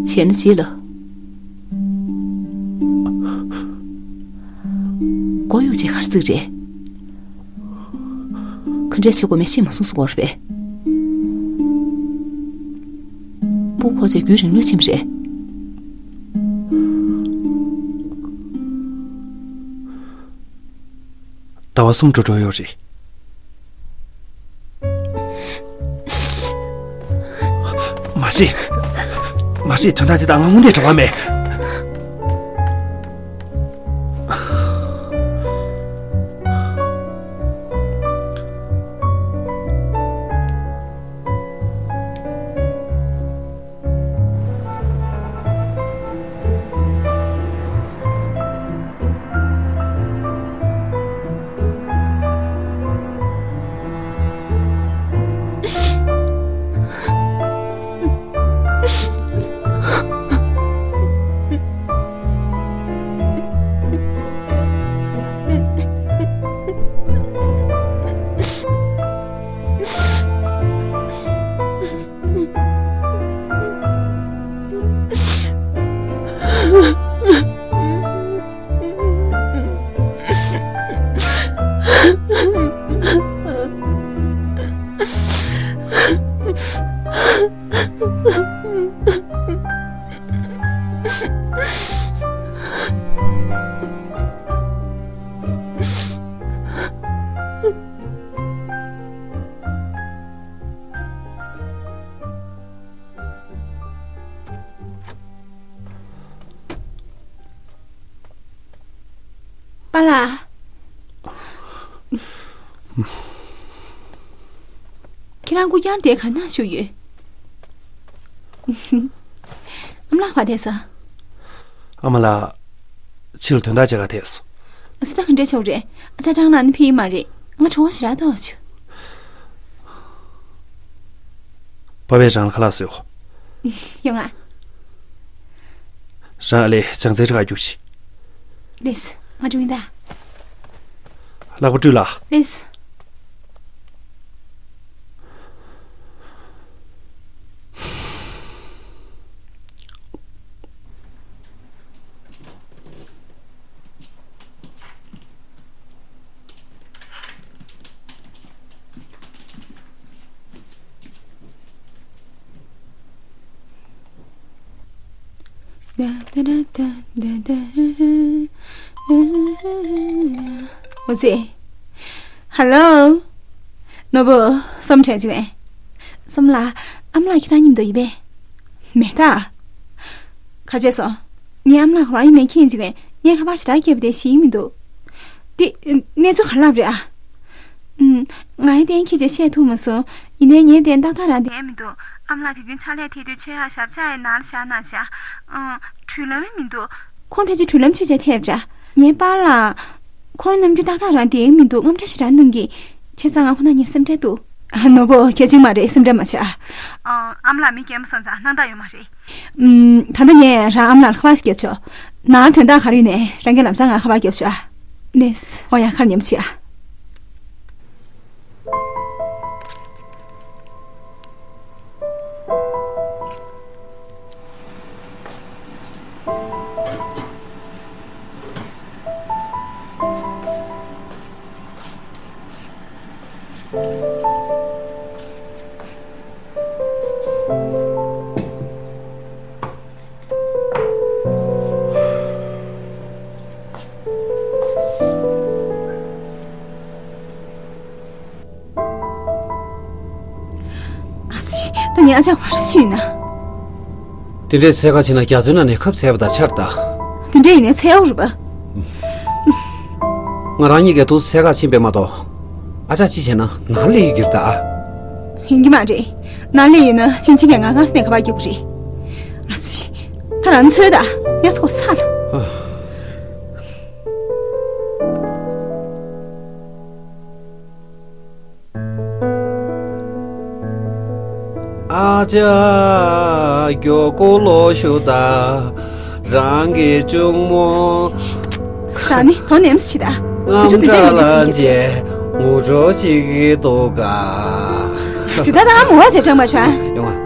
བྱས་ན་བྱེད་ལ། མགོ་གཡུག་བྱས་ག་རེ་ཟེར་གི་རེད། ག་འདྲས་བྱེད་དགོས་མིན་ཤེས་མ་སོང་ཟེར་གོ་རེད་པས། སྤུ་གུ་ལྐོག་བྱས་རྒྱུན་རིང་ལོས་ཕྱིན་པ་རེད། ཟླ་བ་གསུམ་འགྲོ་འགྲོ་ཡོད་རེད། མ་རེད། མ་རེད། དོན་དག་དེ་དང་ང་དངོས་གནས་འབྲེལ་བ་མེད། པཱ་ལགས། ཁྱེད་རང་སྐུ་རྐྱང་དེ་ག་ན་བཞུགས་ཡོད། ཨ་མ་ལགས་ཕར་ཐལ་སོང་། ཨ་མ་ལགས། ཕྱི་ལ་དོན་དག་བྱེད་ག་ཐལ་སོང་། སུ་ད་ག་འདྲ་ཆགས་རེད། ཨ་ཅག་གྲང་ན་ནི་ཕེབས་མ་རེད། ང་གྲོད་ཁོག་ཞེ་དྲག་ལྟོགས་བྱུང་། པ་ཕས་རང་ལ་ཁ་ལག་བཟོས་གོ། ཡོང་ང་། རང་ཨ་ལས་བྱང་རྩེ་རི་ཁ་རྒྱུགས་ཤིག། ལེས། ང་འགྲོ་ཡིན་ད། ལག་པ་བཀྲུས་ལ། ལེས། འོ་ཙི། ཧེ་ལོ། ནོར་བུ། སོམ་དྲན་བྱུང་ངས། སོམ་ལགས། ཨ་མ་ལགས་ཁྱེད་རང་མཉམ་དུ་ཡིན་པས། མེད་ད། ག་བྱས་སོང་། ངའི་ཨ་མ་ལགས་ག་པར་ཡིན་མིན་མཁྱེན་བྱུང་ངས། ངས་ཁ་པར་ཞེ་དྲག་བརྒྱབ་པ་དེ་ཞིག་མི་འདུག། དེ། གནས་ཚུལ་ག་རེ་ལབ་རེད་ཨ། ཨུམ། ང་ཡི་གཏན་འཁེལ་བྱས་བཤད་ཐུབ་མ་སོང་། ཡིན་ནའི་ངའི་གཏན་ཏག་ཏག་རང་བསྡད་མི་འདུག། ཨ་མ་ལགས་དུས་རྒྱུན་ཕྱག་ལས་ཐད་དུས་མཆོད་ཡག་ཞབས་ཕྱག་ཡི་ནང་ལ་བཞག་ན་བཞག། ཨང་། འགྲུལ་ལམ་མི་འདུག། ཁོང་ཕལ་ཆེར་འགྲུལ་ལམ་ཆུ་ཆ་ཐེབས་འདྲ། ངའི་པཱ་ལགས། ཁོང་རྣམས་རྒྱུན་ཏག་ཏག་རང་བསྡད་མི་འདུག། དངངས་སྐྲག་ཞེ་དྲག་གནང་གི། བྱས་ཙང་ང་ཁོང་རྣམས་གཉིས་སེམས་ཁྲལ་འདུག། ཨ། ནོར་བུ། གལ་ཆེན་མ་རེད། སེམས་ཁྲལ་མ་བྱེད་ཨ། ཨ། ཨ་མ་ལགས་མི་རྒན་པོ་སོང་ཙང་སྣང་དག་ཡོད་མ་རེད། ཨུམ། ད་ལྟ་ངས་རང་ཨ་མ་ལགས་ལ་ཁ་པར་ཞིག་བརྒྱབ་ཆོག། ནང་དོན་དག་ག་རེ་ཡོད་ནའི་རང་གིས་ལམ་སང་ང་ཁ་པར་བརྒྱབ་ཆོག་ཨ། ལེས། འོ་ཡ། ཁར་མཉམ་ཆི་ཨ། ཨ་ཙི། ད་ངའི་ཨ་ཅག་ག་པར་ཕྱིན་ན། དེ་འདྲའི་འཚོལ་ག་ཕྱིན་ན་རྒྱ་མཚོའི་ནང་ནས་ཁབ་འཚོལ་བ་དང་ཆ་རེད་ད། དེ་འདྲ་ཡིན་ནའི་འཚོལ་ཡག་རེད་པ། ང་རང་གཉིས་ཀས་ཐུག་འཚོལ་ག་ཕྱིན་པས་མ་གཏོགས། ཨ་ཅག་ཅི་བྱས་ན་ནང་སླེབས་ཡོད་ཀྱི་རེད་ད། ཡིན་གྱི་མ་རེད། ནང་སླེབས་ཡོད་ན་ཕྱིན་ཆད་ཀྱིས་ང་སྔ་ས་ནས་ཁ་པར་རྒྱག་གི་རེད། ཨ་ཙི། ད་རང་འཚོལ་ད། ངས་ཚོ་ས་ལ། ཨ། ཨ་ཅག་མགྱོགས་པོ་ལོག་ཤོག་ད། རང་གི་གཅུང་མོ། རང་ནི་དོ་ནེམས་ཤིག་ད། རྔམ་དྲག་ལངས་བྱས་ངུ་སྒྲོག་བྱེད་ཀྱི་འདུག་ག། ཟི་ད་ད་མོ་བ་བྱས་དྲན་པ་བྱ། ཡོང་ང་།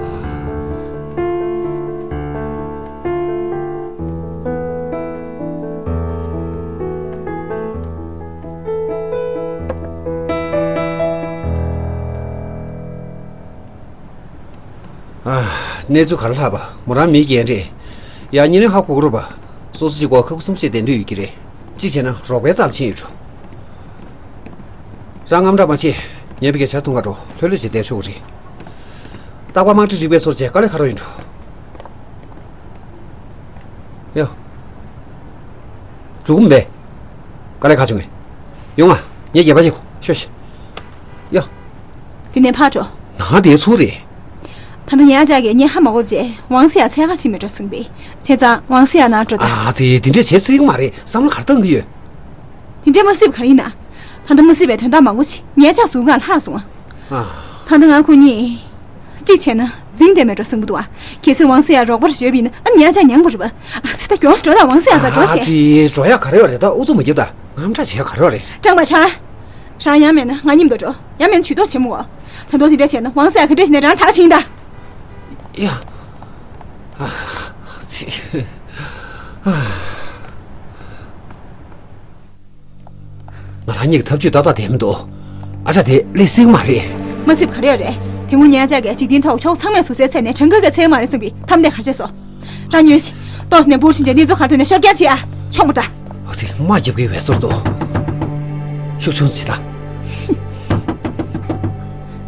ཨ། གནས་ཚུལ་ག་རེ་ལྷག་པ། མོ་རང་མི་རྒན་རེད། ཡང་ཉིན་རེ་ཧ་གོ་གི་རེད་པ། སོ་སོ་གཅིག་པོ་ཁ་ཁུ་སིམ་སིམ་བསྡད་འདོད་ཡོད་ཀྱི་རེད། གཅིག་བྱས་ན་རོགས་པའི་རྩ་ལ་ཕྱིན་ཡོད་འགྲོ། རང་དངངས་སྐྲག་མ་བྱེད། ངས་ཕ་གིར་ཇ་འཐུང་ག་འགྲོ། ལྷོད་ལྷོད་བྱས་བསྡད་ཆོག་གི་རེད། རྟག་པར་དམག་ཁྲིད་རིག་པའི་སོར་བཅད་དཀའ་ལས་ཁག་པོ་ཡིན་འགྲོ། ཡ། འགྲོ་གི་མེད་པས། དཀའ་ལས་ཁག་བྱུང་ངས། ཡོང་ང་། ངས་རྒྱབ་པ་བྱེད་དགོས། ཤོག་ཤོག། ཡ། དེ་ནས་ཕར་འགྲོ། ནང་བསྡད་ཚུལ་རེད། ད་ལྟ་ངའི་ཨ་ཅག་གིས་ངས་ཧ་མ་གོ་བྱས་ཝང་སི་ཡ་འཚོལ་ག་ཕྱིན་མེད་འགྲོ་གསུངས་པས། བྱས་ཙང་ཝང་སི་ཡ་ནང་འགྲོ་ད། ཨ་ཙི། དེ་འདྲས་བྱེད་སྲིད་ཀྱི་མ་རེད། བསམ་བློ་ག་རེ་བཏང་གི་ཡོད། དེ་འདྲས་མ་སྲིད་པ་ག་རེ་ཡིན་ན། ད་ལྟ་མ་སྲིད་པའི་དོན་དག་མང་པོ་ཞིག་ངའི་ཨ་ཅག་གཟུགས་ཁར་ལྷག་སོང་ཨ། ཨ། ད་ལྟ་ང་ཁོ་གཉིས་གཅིག་བྱས་ན་འཛིང་བསྡད་མེད་འགྲོ་བསམ་གྱི་འདུག་ཨ། གལ་སྲིད་ཝང་སི་ཡ་རོགས་པ་ཞུས་པ་ཡིན་ན། ཨ་ནི་ངའི་ཨ་ཅག་མྱངས་པ་རེད་པ། ཨ་ཙི། ད་མགྱོགས་སུ་འགྲོ་དང་། ཝང་སི་ཡ་རྩར་འགྲོ་བྱས། ཨ་ཙི། འགྲོ་ཡག་ག་རེ་ཡོད་རེད། ད་ཨུ་ཚུགས་མ་རྒྱོབ་དང་། དངངས་སྐྲག་བྱེད་ཡག་ག་རེ་ཡོད་རེད། ཀྲང་པ་ཆང་། རང་ཡང་མེད་ན་ང་མཉམ་དུ་འགྲོ། ཡང་མེད་ན་ཇུས་གཏོགས་བྱེད་མི་དགོས། ད་དུང་དེ་འདྲ་བྱས་ན་ཝང་སི་ཡ་ག་འདྲ་བྱས་ནས་རང་ཐག་ཆིངས་ད། ཡ། ཨ་ཙི། ང་རང་ཉིད་ཀྱི་ཐབས་ཇུས་ཏག་ཏག་དེ་མི་འདུག་ཨ་ཅག་དེ་ལས་སྲིད་ཀྱི་མ་རེད། མ་སྲིད་ག་རེ་ཡོད་རེད། དེ་སྔོན་ངའི་ཨ་ཅག་གིས་འཇིག་རྟེན་ཐོག་ཁྱོ་ག་ཚང་མས་བཟོ་སའི་ཚད་ནས་གྲངས་ཀ་གི་ཚད་མ་རེད་བསམ་པའི་ཐབས་འདས་ག་རེ་བྱས་སོང་། རང་ཉོན་ཞིག་ཏོག་ནས་འབུར་ཕྱིན་ཅིག་ནི་ཚོ་གར་ཐོན་ནས་ཤོར་རྐྱང་བྱེད་ཨ། ཆོག་པ་ད། ཨ་ཙི་དམག་རྒྱབ་ཀྱི་བས་ཟུར་དུ། ཤུགས་ཆུང་ཅིག་ད།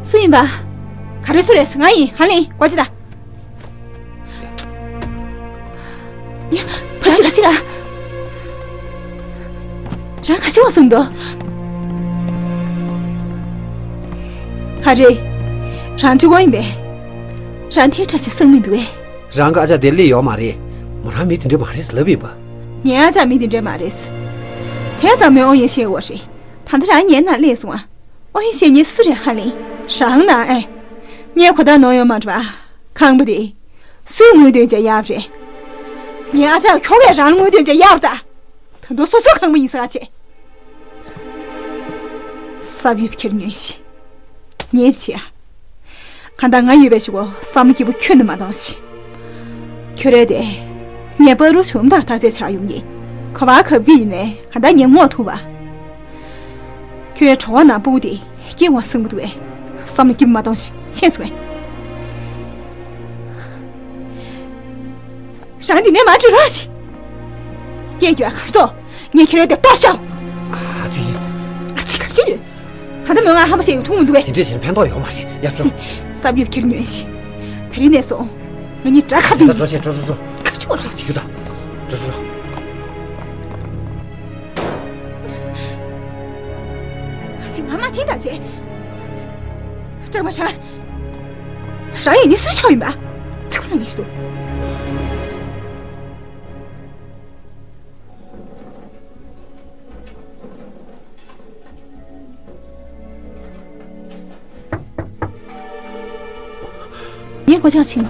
སུ་ཡིན་པ། ག་རེ་སུ་རེད་ང་ཡིན་ཧ་ལེ་གོ་ཅི་ད། ཡ། ཕ་ཤི་ག་ཅི་ག་རང་ག་ཅི་བ་གསུངས་འདུག་ག་རེ། རང་ཆུ་གོ་ཡིན་པས། རང་དེ་འདྲ་ཞིག་གསུངས་མི་འདུག་གས། རང་གི་ཨ་ཅག་དེ་ལས་ཡོག་མ་རེད། མོ་རང་མི་དེ་འདྲ་མ་རེད་ལབ་ཡིན་པ། ངའི་ཨ་ཅག་མི་དེ་འདྲ་མ་རེད། བྱས་ཙང་མོས་ཨོ་ཡེ་ཤེས་འོ་རེད། ད་ལྟ་རང་ངའི་ནང་སླེབས་སོང་ཨ། ཨོ་ཡེ་ཤེས་ཉིད་སུ་རེད་ཧ་ལེ། རང་ན་ཨེ། ངས་གོ་བརྡ་ནོར་ཡོད་མ་རེད་པ། ཁང་པ་དེ། སུའི་ངོས་འདོན་བྱས་ཡག་རེད། ངའི་ཨ་ཅག་ཁྱོ་གས་རང་ངོས་འདོན་བྱས་ཡག་རེད་ད། ད་དུང་སོ་སོའི་ཁང་པ་ཡིན་ས་ཆེ། སབ་ཡོད་ཁྱེར་ཉོན་ཞིག་ཉེས་བྱས་ཨ། གང་ལྟར་ང་ཡོད་པའི་ཞུ་གོ་བསམ་བློ་སྐྱིད་པོ་ཁྱོན་ནས་མ་གཏོང་ཞིག་ཁྱོད་རེད་དེ། ངས་པ་རུ་བྱུང་དང་ཐག་བཅད་བྱ་ཡོང་གི་ག་བ་གབ་གི་ཡིན་ནས་ག་ད་ངས་ངོ་ཐུག་པ། ཁྱོད་རའི་གྲོགས་པོ་ནང་སྤུ་གུ་དེ་སྐྱེ་བ་སྲིང་པོ་འདུག་བས་བསམ་བློ་སྐྱིད་པོ་མ་གཏོང་ཞིག་ཤེས་སོང་ངས། རང་འདི་ནས་མ་འགྲོ་རོགས་ཞིག་སྐད་རྒྱག་གར་དོ། ངས་ཁྱེད་རའི་དེ་གཏོར་བྱའོ། ཨ་ཙི། ཨ་ཙི་གར་བྱེད་ཡོད། ད་ལྟ་མོས་ང་ཧམ་པ་བཤད་ཡོད་ཐུང་མི་འདུག་གས། དེ་འདྲས་བྱས་ན་ཕན་ཐོགས་ཡོད་མ་རེད་ཡར་འགྲོ། སབ་ཡོད་ཁྱེར་ཉོན་ཞིག་དེ་རིང་ནས་བཟུང་ང་གཉིས་དགྲ་ཁ་ད་འདུག་འགྲོ་བྱེད་འགྲོ་འགྲོ་འགྲོ། གར་བྱེད་འོ་རེད། ཟིག་ད། འགྲོ་འགྲོ། ཨ་ཙི་ང་མ་དེ་ད་བྱེད། སྐྲག་མ་བྱ། རང་ཡིན་ནི་སུའི་ཕྱོགས་ཡིན་པ། ཚིག་པ་ལ་ངེས་ཤི་འདུག་ངས་གོ་ཆ་ཕྱིན།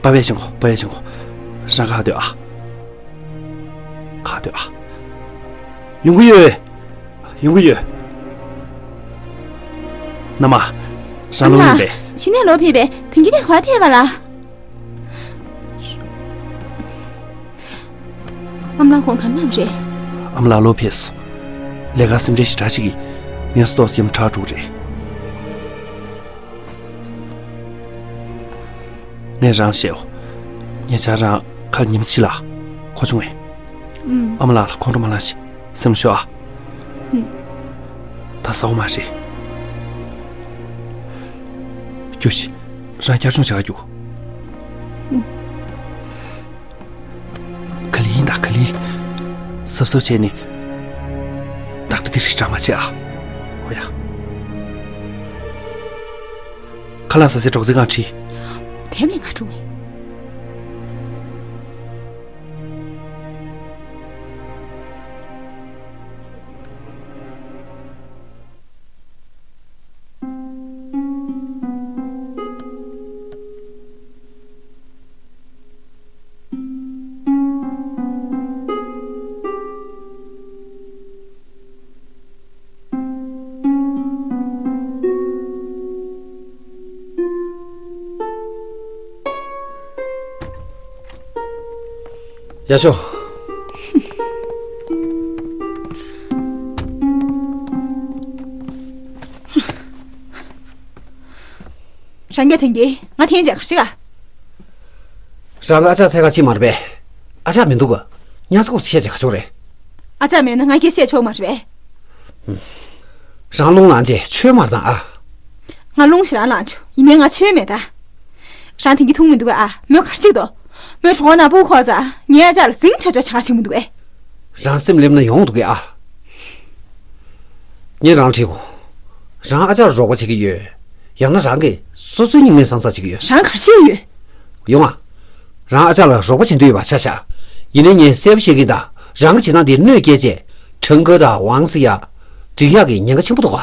པ་བས་ཤིང་གོ་པ་བས་ཤིང་གོ་རང་ག་སྡོད་ཨ། ག་སྡོད་ཨ། ཡོང་གི་ཡོད། ཡོང་གི་ཡོད། མནའ་མ། རང་ལོ་ཡིན་པས། ཕྱི་ནས་ལོ་ཕེབས་པས་དོན་གྱི་ནས་ཧོ་ཐེ་བ་ལ། ཨ་མ་ལགས་ཁོང་ག་ནམ་རེད། ཨ་མ་ལགས་ལོ་ཕེབས་སོང་། ལས་ཀ་སེམས་ཁྲལ་ཞེ་དྲག་ཞིག་གིས་ངལ་གསོ་ཏོག་ཙམ་ཁྲག་དྲུག་རེད། ངས་རང་བཤད་འོ། ཉེ་ཆར་རང་ཁ་ཉིན་ཕྱི་ལ་གོ་བྱུང་བས། ཨུམ། ཨ་མ་ལགས་ལ་ཁོང་ཁྲོ་མ་ལངས་ཤིག་སེམས་ཤོག་ཨ། ཨུམ། ད་ཟ་འོ་མ་རེད། རྒྱུགས་ཤིག་རང་བསྐྱར་སྦྱོང་བྱ་ག་རྒྱུགས། ཨུམ། ག་ལི་ཡིན་ད་ག་ལི། སབ་སབ་བྱས་ནི། ཌོག་ཊར་དེ་རིགས་དྲག་མ་བྱེད་ཨ། ཨོ་ཡ། ཁ་ལག་ཟ་སའི་གྲོགས་རྩེ་གང་ཁྲིད། དེབ་ལས་ང་འཁྲུངས་ངེ། ཡ་ཤོ། རང་རྒྱལ་ཐེངས་ཀྱིས་ང་ཐེངས་རྗེས་གར་ཞིག་ག་རང་གི་ཨ་ཅག་འཚོལ་ག་ཕྱིན་མ་རེད་པས། ཨ་ཅག་མི་འདུག་ག་ཉ་ས་ཁོག་བཤད་ཅིག་ག་ཆོག་རེད། ཨ་ཅག་མེད་ན་ང་སྐད་བཤད་ཆོག་མ་རེད་པས། རང་རླུང་ལངས་རྗེས་ཆོས་མར་བཏང་ཨ། ང་རླུང་ཞེ་དྲག་ལངས་བྱུང་། ཡིན་ནའི་ང་ཆོས་མེད་ད། རང་དེང་གི་ཐུང་མི་འདུག་གས་ཨ། མོ་གར་ཅིག་འདུག་མོ་གྲོགས་ནང་སྤུ་གུ་འཁོར་ཙང་ངའི་ཨ་ཅག་ལ་འཛིང་ཆོག་ཆོག་བྱ་བྱེད་མི་འདུག་གས། རང་སེམས་སླེབས་ན་ཡོང་འདུག་གས་ཨ། ངས་རང་ཁྲིད་གོ། རང་ཨ་ཅག་ལ་རོགས་པ་བྱེད་ཀྱི་ཡོད། ཡང་ན་རང་གིས་སོ་སོའི་སྙིང་ནད་སངས་ཚར་བྱེད་ཀྱི་ཡོད། རང་གར་ཤེས་ཡོད། ཡོང་ཨ། རང་ཨ་ཅག་ལ་རོགས་པ་བྱེད་འདོད་ཡོད་པ་ཆ་བཞག་ཡིན་ནའི་ངས་གསལ་པོ་བཤད་ཀྱི་ཡིན་ད། རང་གི་བྱེད་སྟངས་འདིར་གནོད་སྐྱེལ་རྗེས་ཁྲང་ཁོ་དང་ཝང་སི་ཡ། འགྲིག་ཡག་གི་ཉེན་ཁ་ཆེན་པོ་འདུག་ག་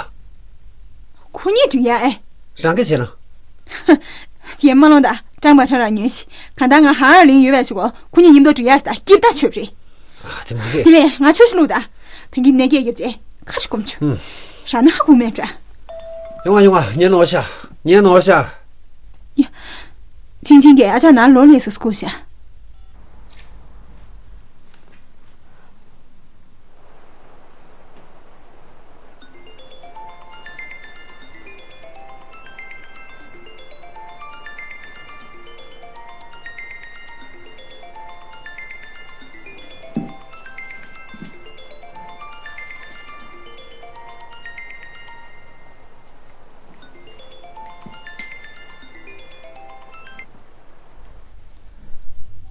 ཁོ་གཉིས་འགྲིག་ཡག་ཨེ། རང་གིས་བྱས་ན། ཧ། ཡེ་མ་ལོང་ད། ཀྲང་པ་ཁྲང་རང་ཉོན་ཞིག་གང་ལྟར་ང་ཧ་ར་ལིང་ཡོད་པའི་ཞུ་གོ་ཁོ་གཉིས་མཉམ་དུ་འགྲིག་ཡག་ཞིག་ད་སྐྱིད་ད་ཆོད་རེད། ཨ་ཙི་མ་རེད། དེ་ལས་ང་ཆོས་ཞུ་ལུགས་ད། དེང་གི་ནད་སྐྱེལ་རྒྱབ་རྗེས་ཁ་ཞིག་སྒོམ་ཆོག་ཧུམ། རང་ན་ཧ་གོ་མེད་འདྲ། ཡོང་ང་ཡོང་ང་ཉན་ནོར་ཤ། ཉན་ནོར་ཤ། ཡ། ཆིང་ཆིང་གིས་ཨ་ཅག་ནང་ལོག་ལས་སུ་སྐུ་ཤ།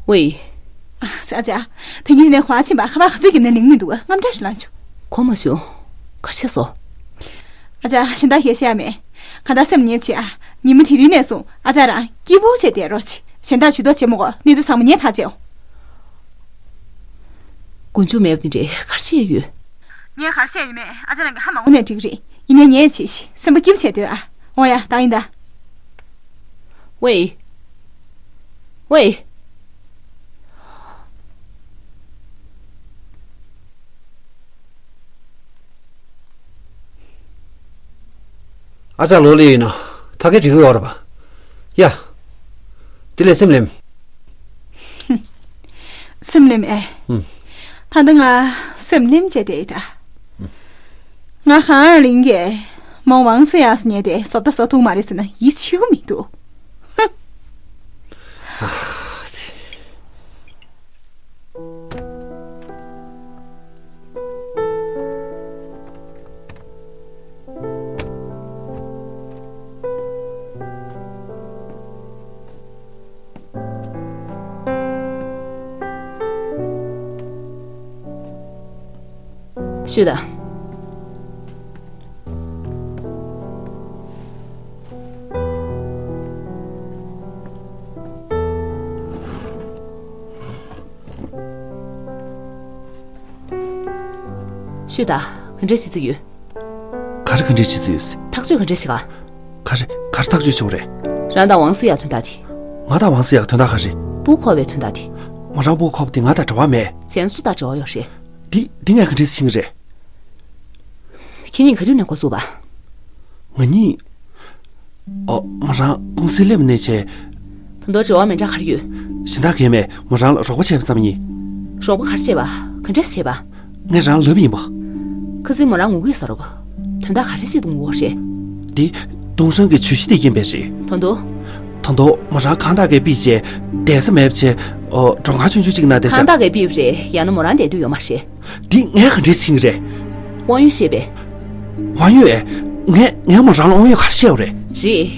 ཝེ། ཨ་ཙི། ཨ་ཅག་ད་ངས་ནས་ཁོ་ཨ་ཆེན་པ་ཁ་པར་ག་ཚོད་བརྒྱབ་ནས་ལེན་མི་འདུག་དངངས་སྐྲག་ཞིག་ལངས་བྱུང་། གོ་མ་བྱུང་། ག་རེ་བྱས་སོང་། ཨ་ཅག་གཞན་དག་གས་བཤད་ཡ་མེད། གང་ལྟར་སེམས་ཉེས་བྱེད་ཨ། ཉིན་མོ་དེ་རིང་ནས་བཟུང་ཨ་ཅག་རང་སྐྱིད་པོ་བྱས་བསྡད་རོགས་བྱེད། གཞན་དག་ཇུས་གཏོགས་བྱེད་མི་དགོས། གནས་ཚུལ་ཚང་མ་ངས་ཐག་བཅད་འོང་། མགོ་མཇུག་མེད་པ་དེ་འདྲས་ག་རེ་བཤད་ཡོད། ངས་ག་རེ་བཤད་ཡོད་མེད་ཨ་ཅག་རང་གིས་ཧ་མ་གོ་ནས་འགྲིག་རེད། ཡིན་ནའི་ཉེས་བྱེད་ཤིག་སེམས་པ་སྐྱིད་པོ་བྱས་སྡོད་ཨ། འོ་ཡ། ད་ཡིན་ད། ཝེ། ཝེ། ཨ་ཅག་ལོ་ལེ་ཡིན་ནོ། ཐ་གའི་འགྲིག་གི་ཡོད་རེད་པ། ཡ། དེ་ལས་སེམས་ལེམ། སེམས་ལེམ་ཨེ། ཧུམ། ད་ལྟ་ང་སེམས་ལེམ་བྱས་བསྡད་ཡོད་ད། ང་ཧང་ལིང་གིས་མོ་ཝང་སི་ཡག་སུ་ཉལ་ཏེ་བཟོ་ལྟ་བཟོ་ཐུབ་མ་རེད་ཟེར་ན་ཡིད་ཆེས་ཀྱི་མི་འདུག་ཧུམ། ཨ་ཙི། ཤོད་དང་། ཤོད་དང་། ག་འདྲས་བྱེད་རྩིས་ཡོད། ག་རེ་ག་འདྲས་བྱེད་རྩིས་ཡོད་ཟེར། ཐག་གཅོད་ག་འདྲས་བྱེད་ག་ག་རེ་ག་རེ་ཐག་གཅོད་བྱེད་དགོས་རེད། རང་དང་ཝང་སི་ཡག་དོན་དག་དེ། ང་དང་ཝང་སི་ཡག་དོན་དག་ག་རེ། སྤུ་གུ་འཁོར་བའི་དོན་དག་དེ། མོ་རང་སྤུ་གུ་འཁོར་བ་དེ་ང་དང་འབྲེལ་བ་མེད། བྱས་ན་སུ་དང་འབྲེལ་བ་ཡོད་རེད། འདི་འདི་ངས་ག་འདྲས་ཤེས་ཀྱི་རེད། ཁྱེད་གཉིས་ག་དུས་ནས་འགོ་བཙུགས་པ། ང་གཉིས། ཨོ། མོ་རང་ཀུང་སི་སླེབས་ནས་བྱས། ད་དུང་འབྲེལ་བ་མི་འདྲ་ག་རེ་ཡོད། གཞན་དག་གས་མེད། མོ་རང་ལ་རོགས་པ་བྱས་པ་ཙམ་ཡིན། རོགས་པ་ག་རེ་བྱས་པ། ག་འདྲས་བྱས་པ། ངས་རང་ལབ་ཡིན་པ། ཁ་སང་མོ་རང་ངུ་གི་ཟེར་བ། དོན་དག་ག་རེ་ཞིག་ཏུ་ངུ་བ་རེད། འདི་ཏུང་ཧྲན་གྱི་ཇུས་གཞི་དེ་ཡིན་པས་རེད། ད་དུང་། ད་དུང་མོ་རང་ཁང་བདག་གིས་ཕུད་བྱས། བསྡད་ས་མེད་བྱས། ཨོ། མགྲོན་ཁང་ཆུང་ཆུང་ཅིག་ནང་བསྡད་ཤག་ཁང་བདག་གིས་ཕུད་རེད། ཡང་ན་མོ་རང་བསྡད་འདོད་ཡོད་མ་རེད། འདི་ངས་ག་འདྲས་ཤེས་ཀྱི་རེད། དབང་ཡོད་བཤད་པས། དབང་ཡོད། ངས་ངས་མོ་རང་ལ་དབང་ཡོད་ག་རེ་བཤད་པ་རེད། རེད།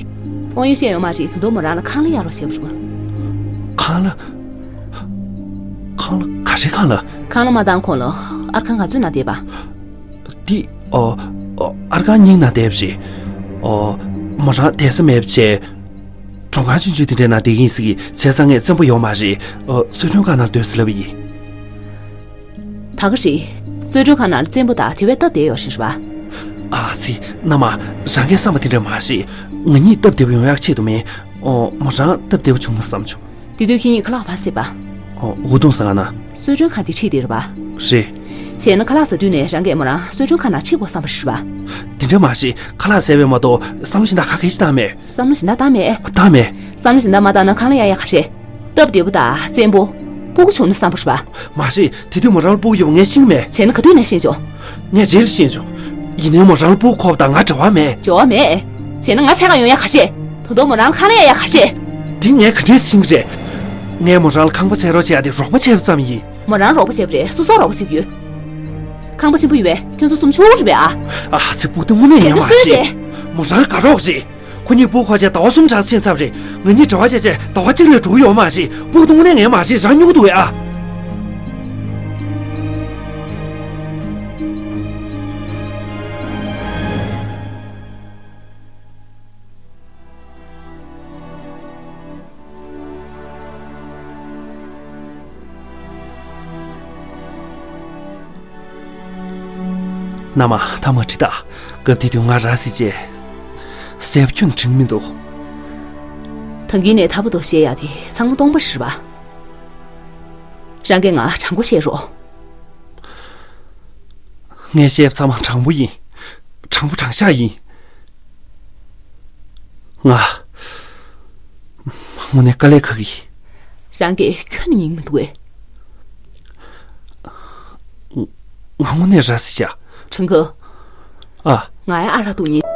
དབང་ཡོད་བཤད་ཡོད་མ་རེད། ད་དུང་མོ་རང་ལ་ཁང་གླ་གཡར་རོགས་བྱས་པ་རེད་པ། ཁང་གླ། ཁང་གླ་ག་རེ་ཁང་གླ། ཁང་གླ་མ་བཏང་གོང་ལ་ཨར་ཁང་ག་ཚོད་ནང་བསྡད་པ། འདི། ཨོ། ཨོ། ཨར་ཁང་གཉིས་ནང་བསྡད་པ་རེད། ཨོ། མོ་རང་བསྡད་ས་མེད་པ་བྱས། མགྲོན་ཁང་ཆུང་ཆུང་དེ་འདྲའི་ནང་བསྡད་ཀྱི་ཡིན་ཟེར་གྱི། བྱས་ཙང་ངས་བཙན་པོ་ཡོད་མ་རེད། ཨོ། གསོལ་མགྲོན་ཁང་ནང་སྡོད་ཟེར་ལབ་པ་ཡིན། ད་ག་རེད། གསོལ་མགྲོན་ཁང་ནང་བཙན་པོ་དང་དེ་བས་སྟབས་བདེ་ཡོད་རེད་པ། ཨ་ཙི། མནའ་མ། རང་གིས་བསམ་པ་དེ་འདྲ་མ་རེད། ང་གཉིས་སྟབས་བདེ་པོ་ཡོང་ཡག་ཆེད་དུ་མིན། ཨོ། མོ་རང་སྟབས་བདེ་པོ་བྱུང་ན་བསམ་བྱུང་། དེ་དུས་ཁྱེད་གཉིས་ཁ་ལག་ག་པར་ཟས་པ། ཨོ། ཝུ་ཏུང་ཟ་ཁང་ནང་། གསོལ་མགྲོན་ཁང་དེ་ཁྲིད་དེ་རེད་པ། རེད། བྱས་ན་ཁ་ལག་ཟ་དུས་ནས་རང་གིས་མོ་རང་གསོལ་མགྲོན་ཁང་ནང་ཁྲིད་དགོས་བསམ་པ་རེད་པ། དེ་འདྲ་མ་རེད། ཁ་ལག་ཟས་པས་མ་གཏོགས་བསམ་བློ་གཞན་དག་ག་གེ་ཞིག་བཏང་མེད། བསམ་བློ་གཞན་དག་བཏང་མེད། བཏང་མེད། བསམ་བློ་གཞན་དག་མ་བཏང་ན་ཁང་གླ་གཡར་ཡག་ག་རེད། སྟབས་བདེ་པོ་དང་བཙན་པོ། སྤུ་གུ་བྱུང་ན་བསམ་པ་རེད་པ། མ་རེད། དེ་དུས་མོ་རང་ལ་སྤུ་གུ་ཡོད་པ་ངས་ཤེས་ཀྱི་མེད། བྱས་ན་ག་དུས་ནས་ཤེས་བྱུང་། ངས་རྗེས་ལ་ཤེས་བྱུང་། ཡིན་ནའི་མོ་རང་ལ་སྤུ་གུ་འཁོར་བ་དང་ང་འབྲེལ་བ་མེད། འབྲེལ་བ་མེད། བྱས་ན་ང་འཚོལ་ག་ཡོང་ཡག་ག་རེད། ད་དུང་མོ་རང་ལ་ཁང་གླ་གཡར་ཡག་ག་རེད། འདི་ངས་ག་འདྲས་ཤེས་ཀྱི་རེད། ངས་མོ་རང་ལ་ཁང་པ་འཚོལ་རོགས་བྱས་ཏེ་རོགས་པ་བྱས་པ་ཙམ་ཡིན། མོ་རང་རོགས་པ་བྱས་པ་རེད། སོ་སོ་རོགས་པ་བྱེད་ཀྱི་ཡོད། ཁང་པ་ཆེན་པོ་ཡོད་པས་ཁྱོད་ཚོ་གསུམ་ཆུང་རུ་རེད་པས་ཨ། ཨ་ཙི། སྤུ་གུ་དངོས་གནས་ངའི་མ་རེད། མོ་རང་དགའ་རོགས་རེད། ཁོ་གཉིས་སྤུ་གུ་འཁོར་བྱས་ཟླ་བ་གསུམ་གྲངས་ཕྱིན་ཚར་བ་རེད། ང་གཉིས་འབྲེལ་བ་བྱས་བྱས་ཟླ་བ་གཅིག་ལས་འགྲོ་གི་ཡོད་མ་རེད། སྤུ་གུ་དངོས་གནས་ངའི་མ་རེད། རང་སྨྱོ་གི་འདུག་གས་ཨ། མནའ་མ། ད་མ་ཁྲིད་ད། སྐབས་དེ་དུས་ང་ར་བཟི་བྱས། ཟས་པ་ཁྱོན་ནས་དྲན་གྱི་མི་འདུག་ད་གིན་ནས་ད་བར་དུ་བཤད་ཡག་དེ་ཚང་མ་སྟོང་པ་རེད་པ། རང་གིས་ང་དྲང་པོ་བཤད་རོགས། ངས་བཤད་པ་ཚང་མ་དྲང་པོ་ཡིན། དྲང་པོ་དྲང་བཞག་ཡིན། ང་། དངོས་གནས་དཀའ་ལས་ཁག་གི། རང་གིས་ཁྱོན་ནས་ཉན་གྱི་མི་འདུག་གས། ང་དངོས་གནས་ར་བཟི་བྱས། ཁྲུན་ཁོ། ཨ། ང་ཡང་ཨ་རག་འཐུང་ཉན།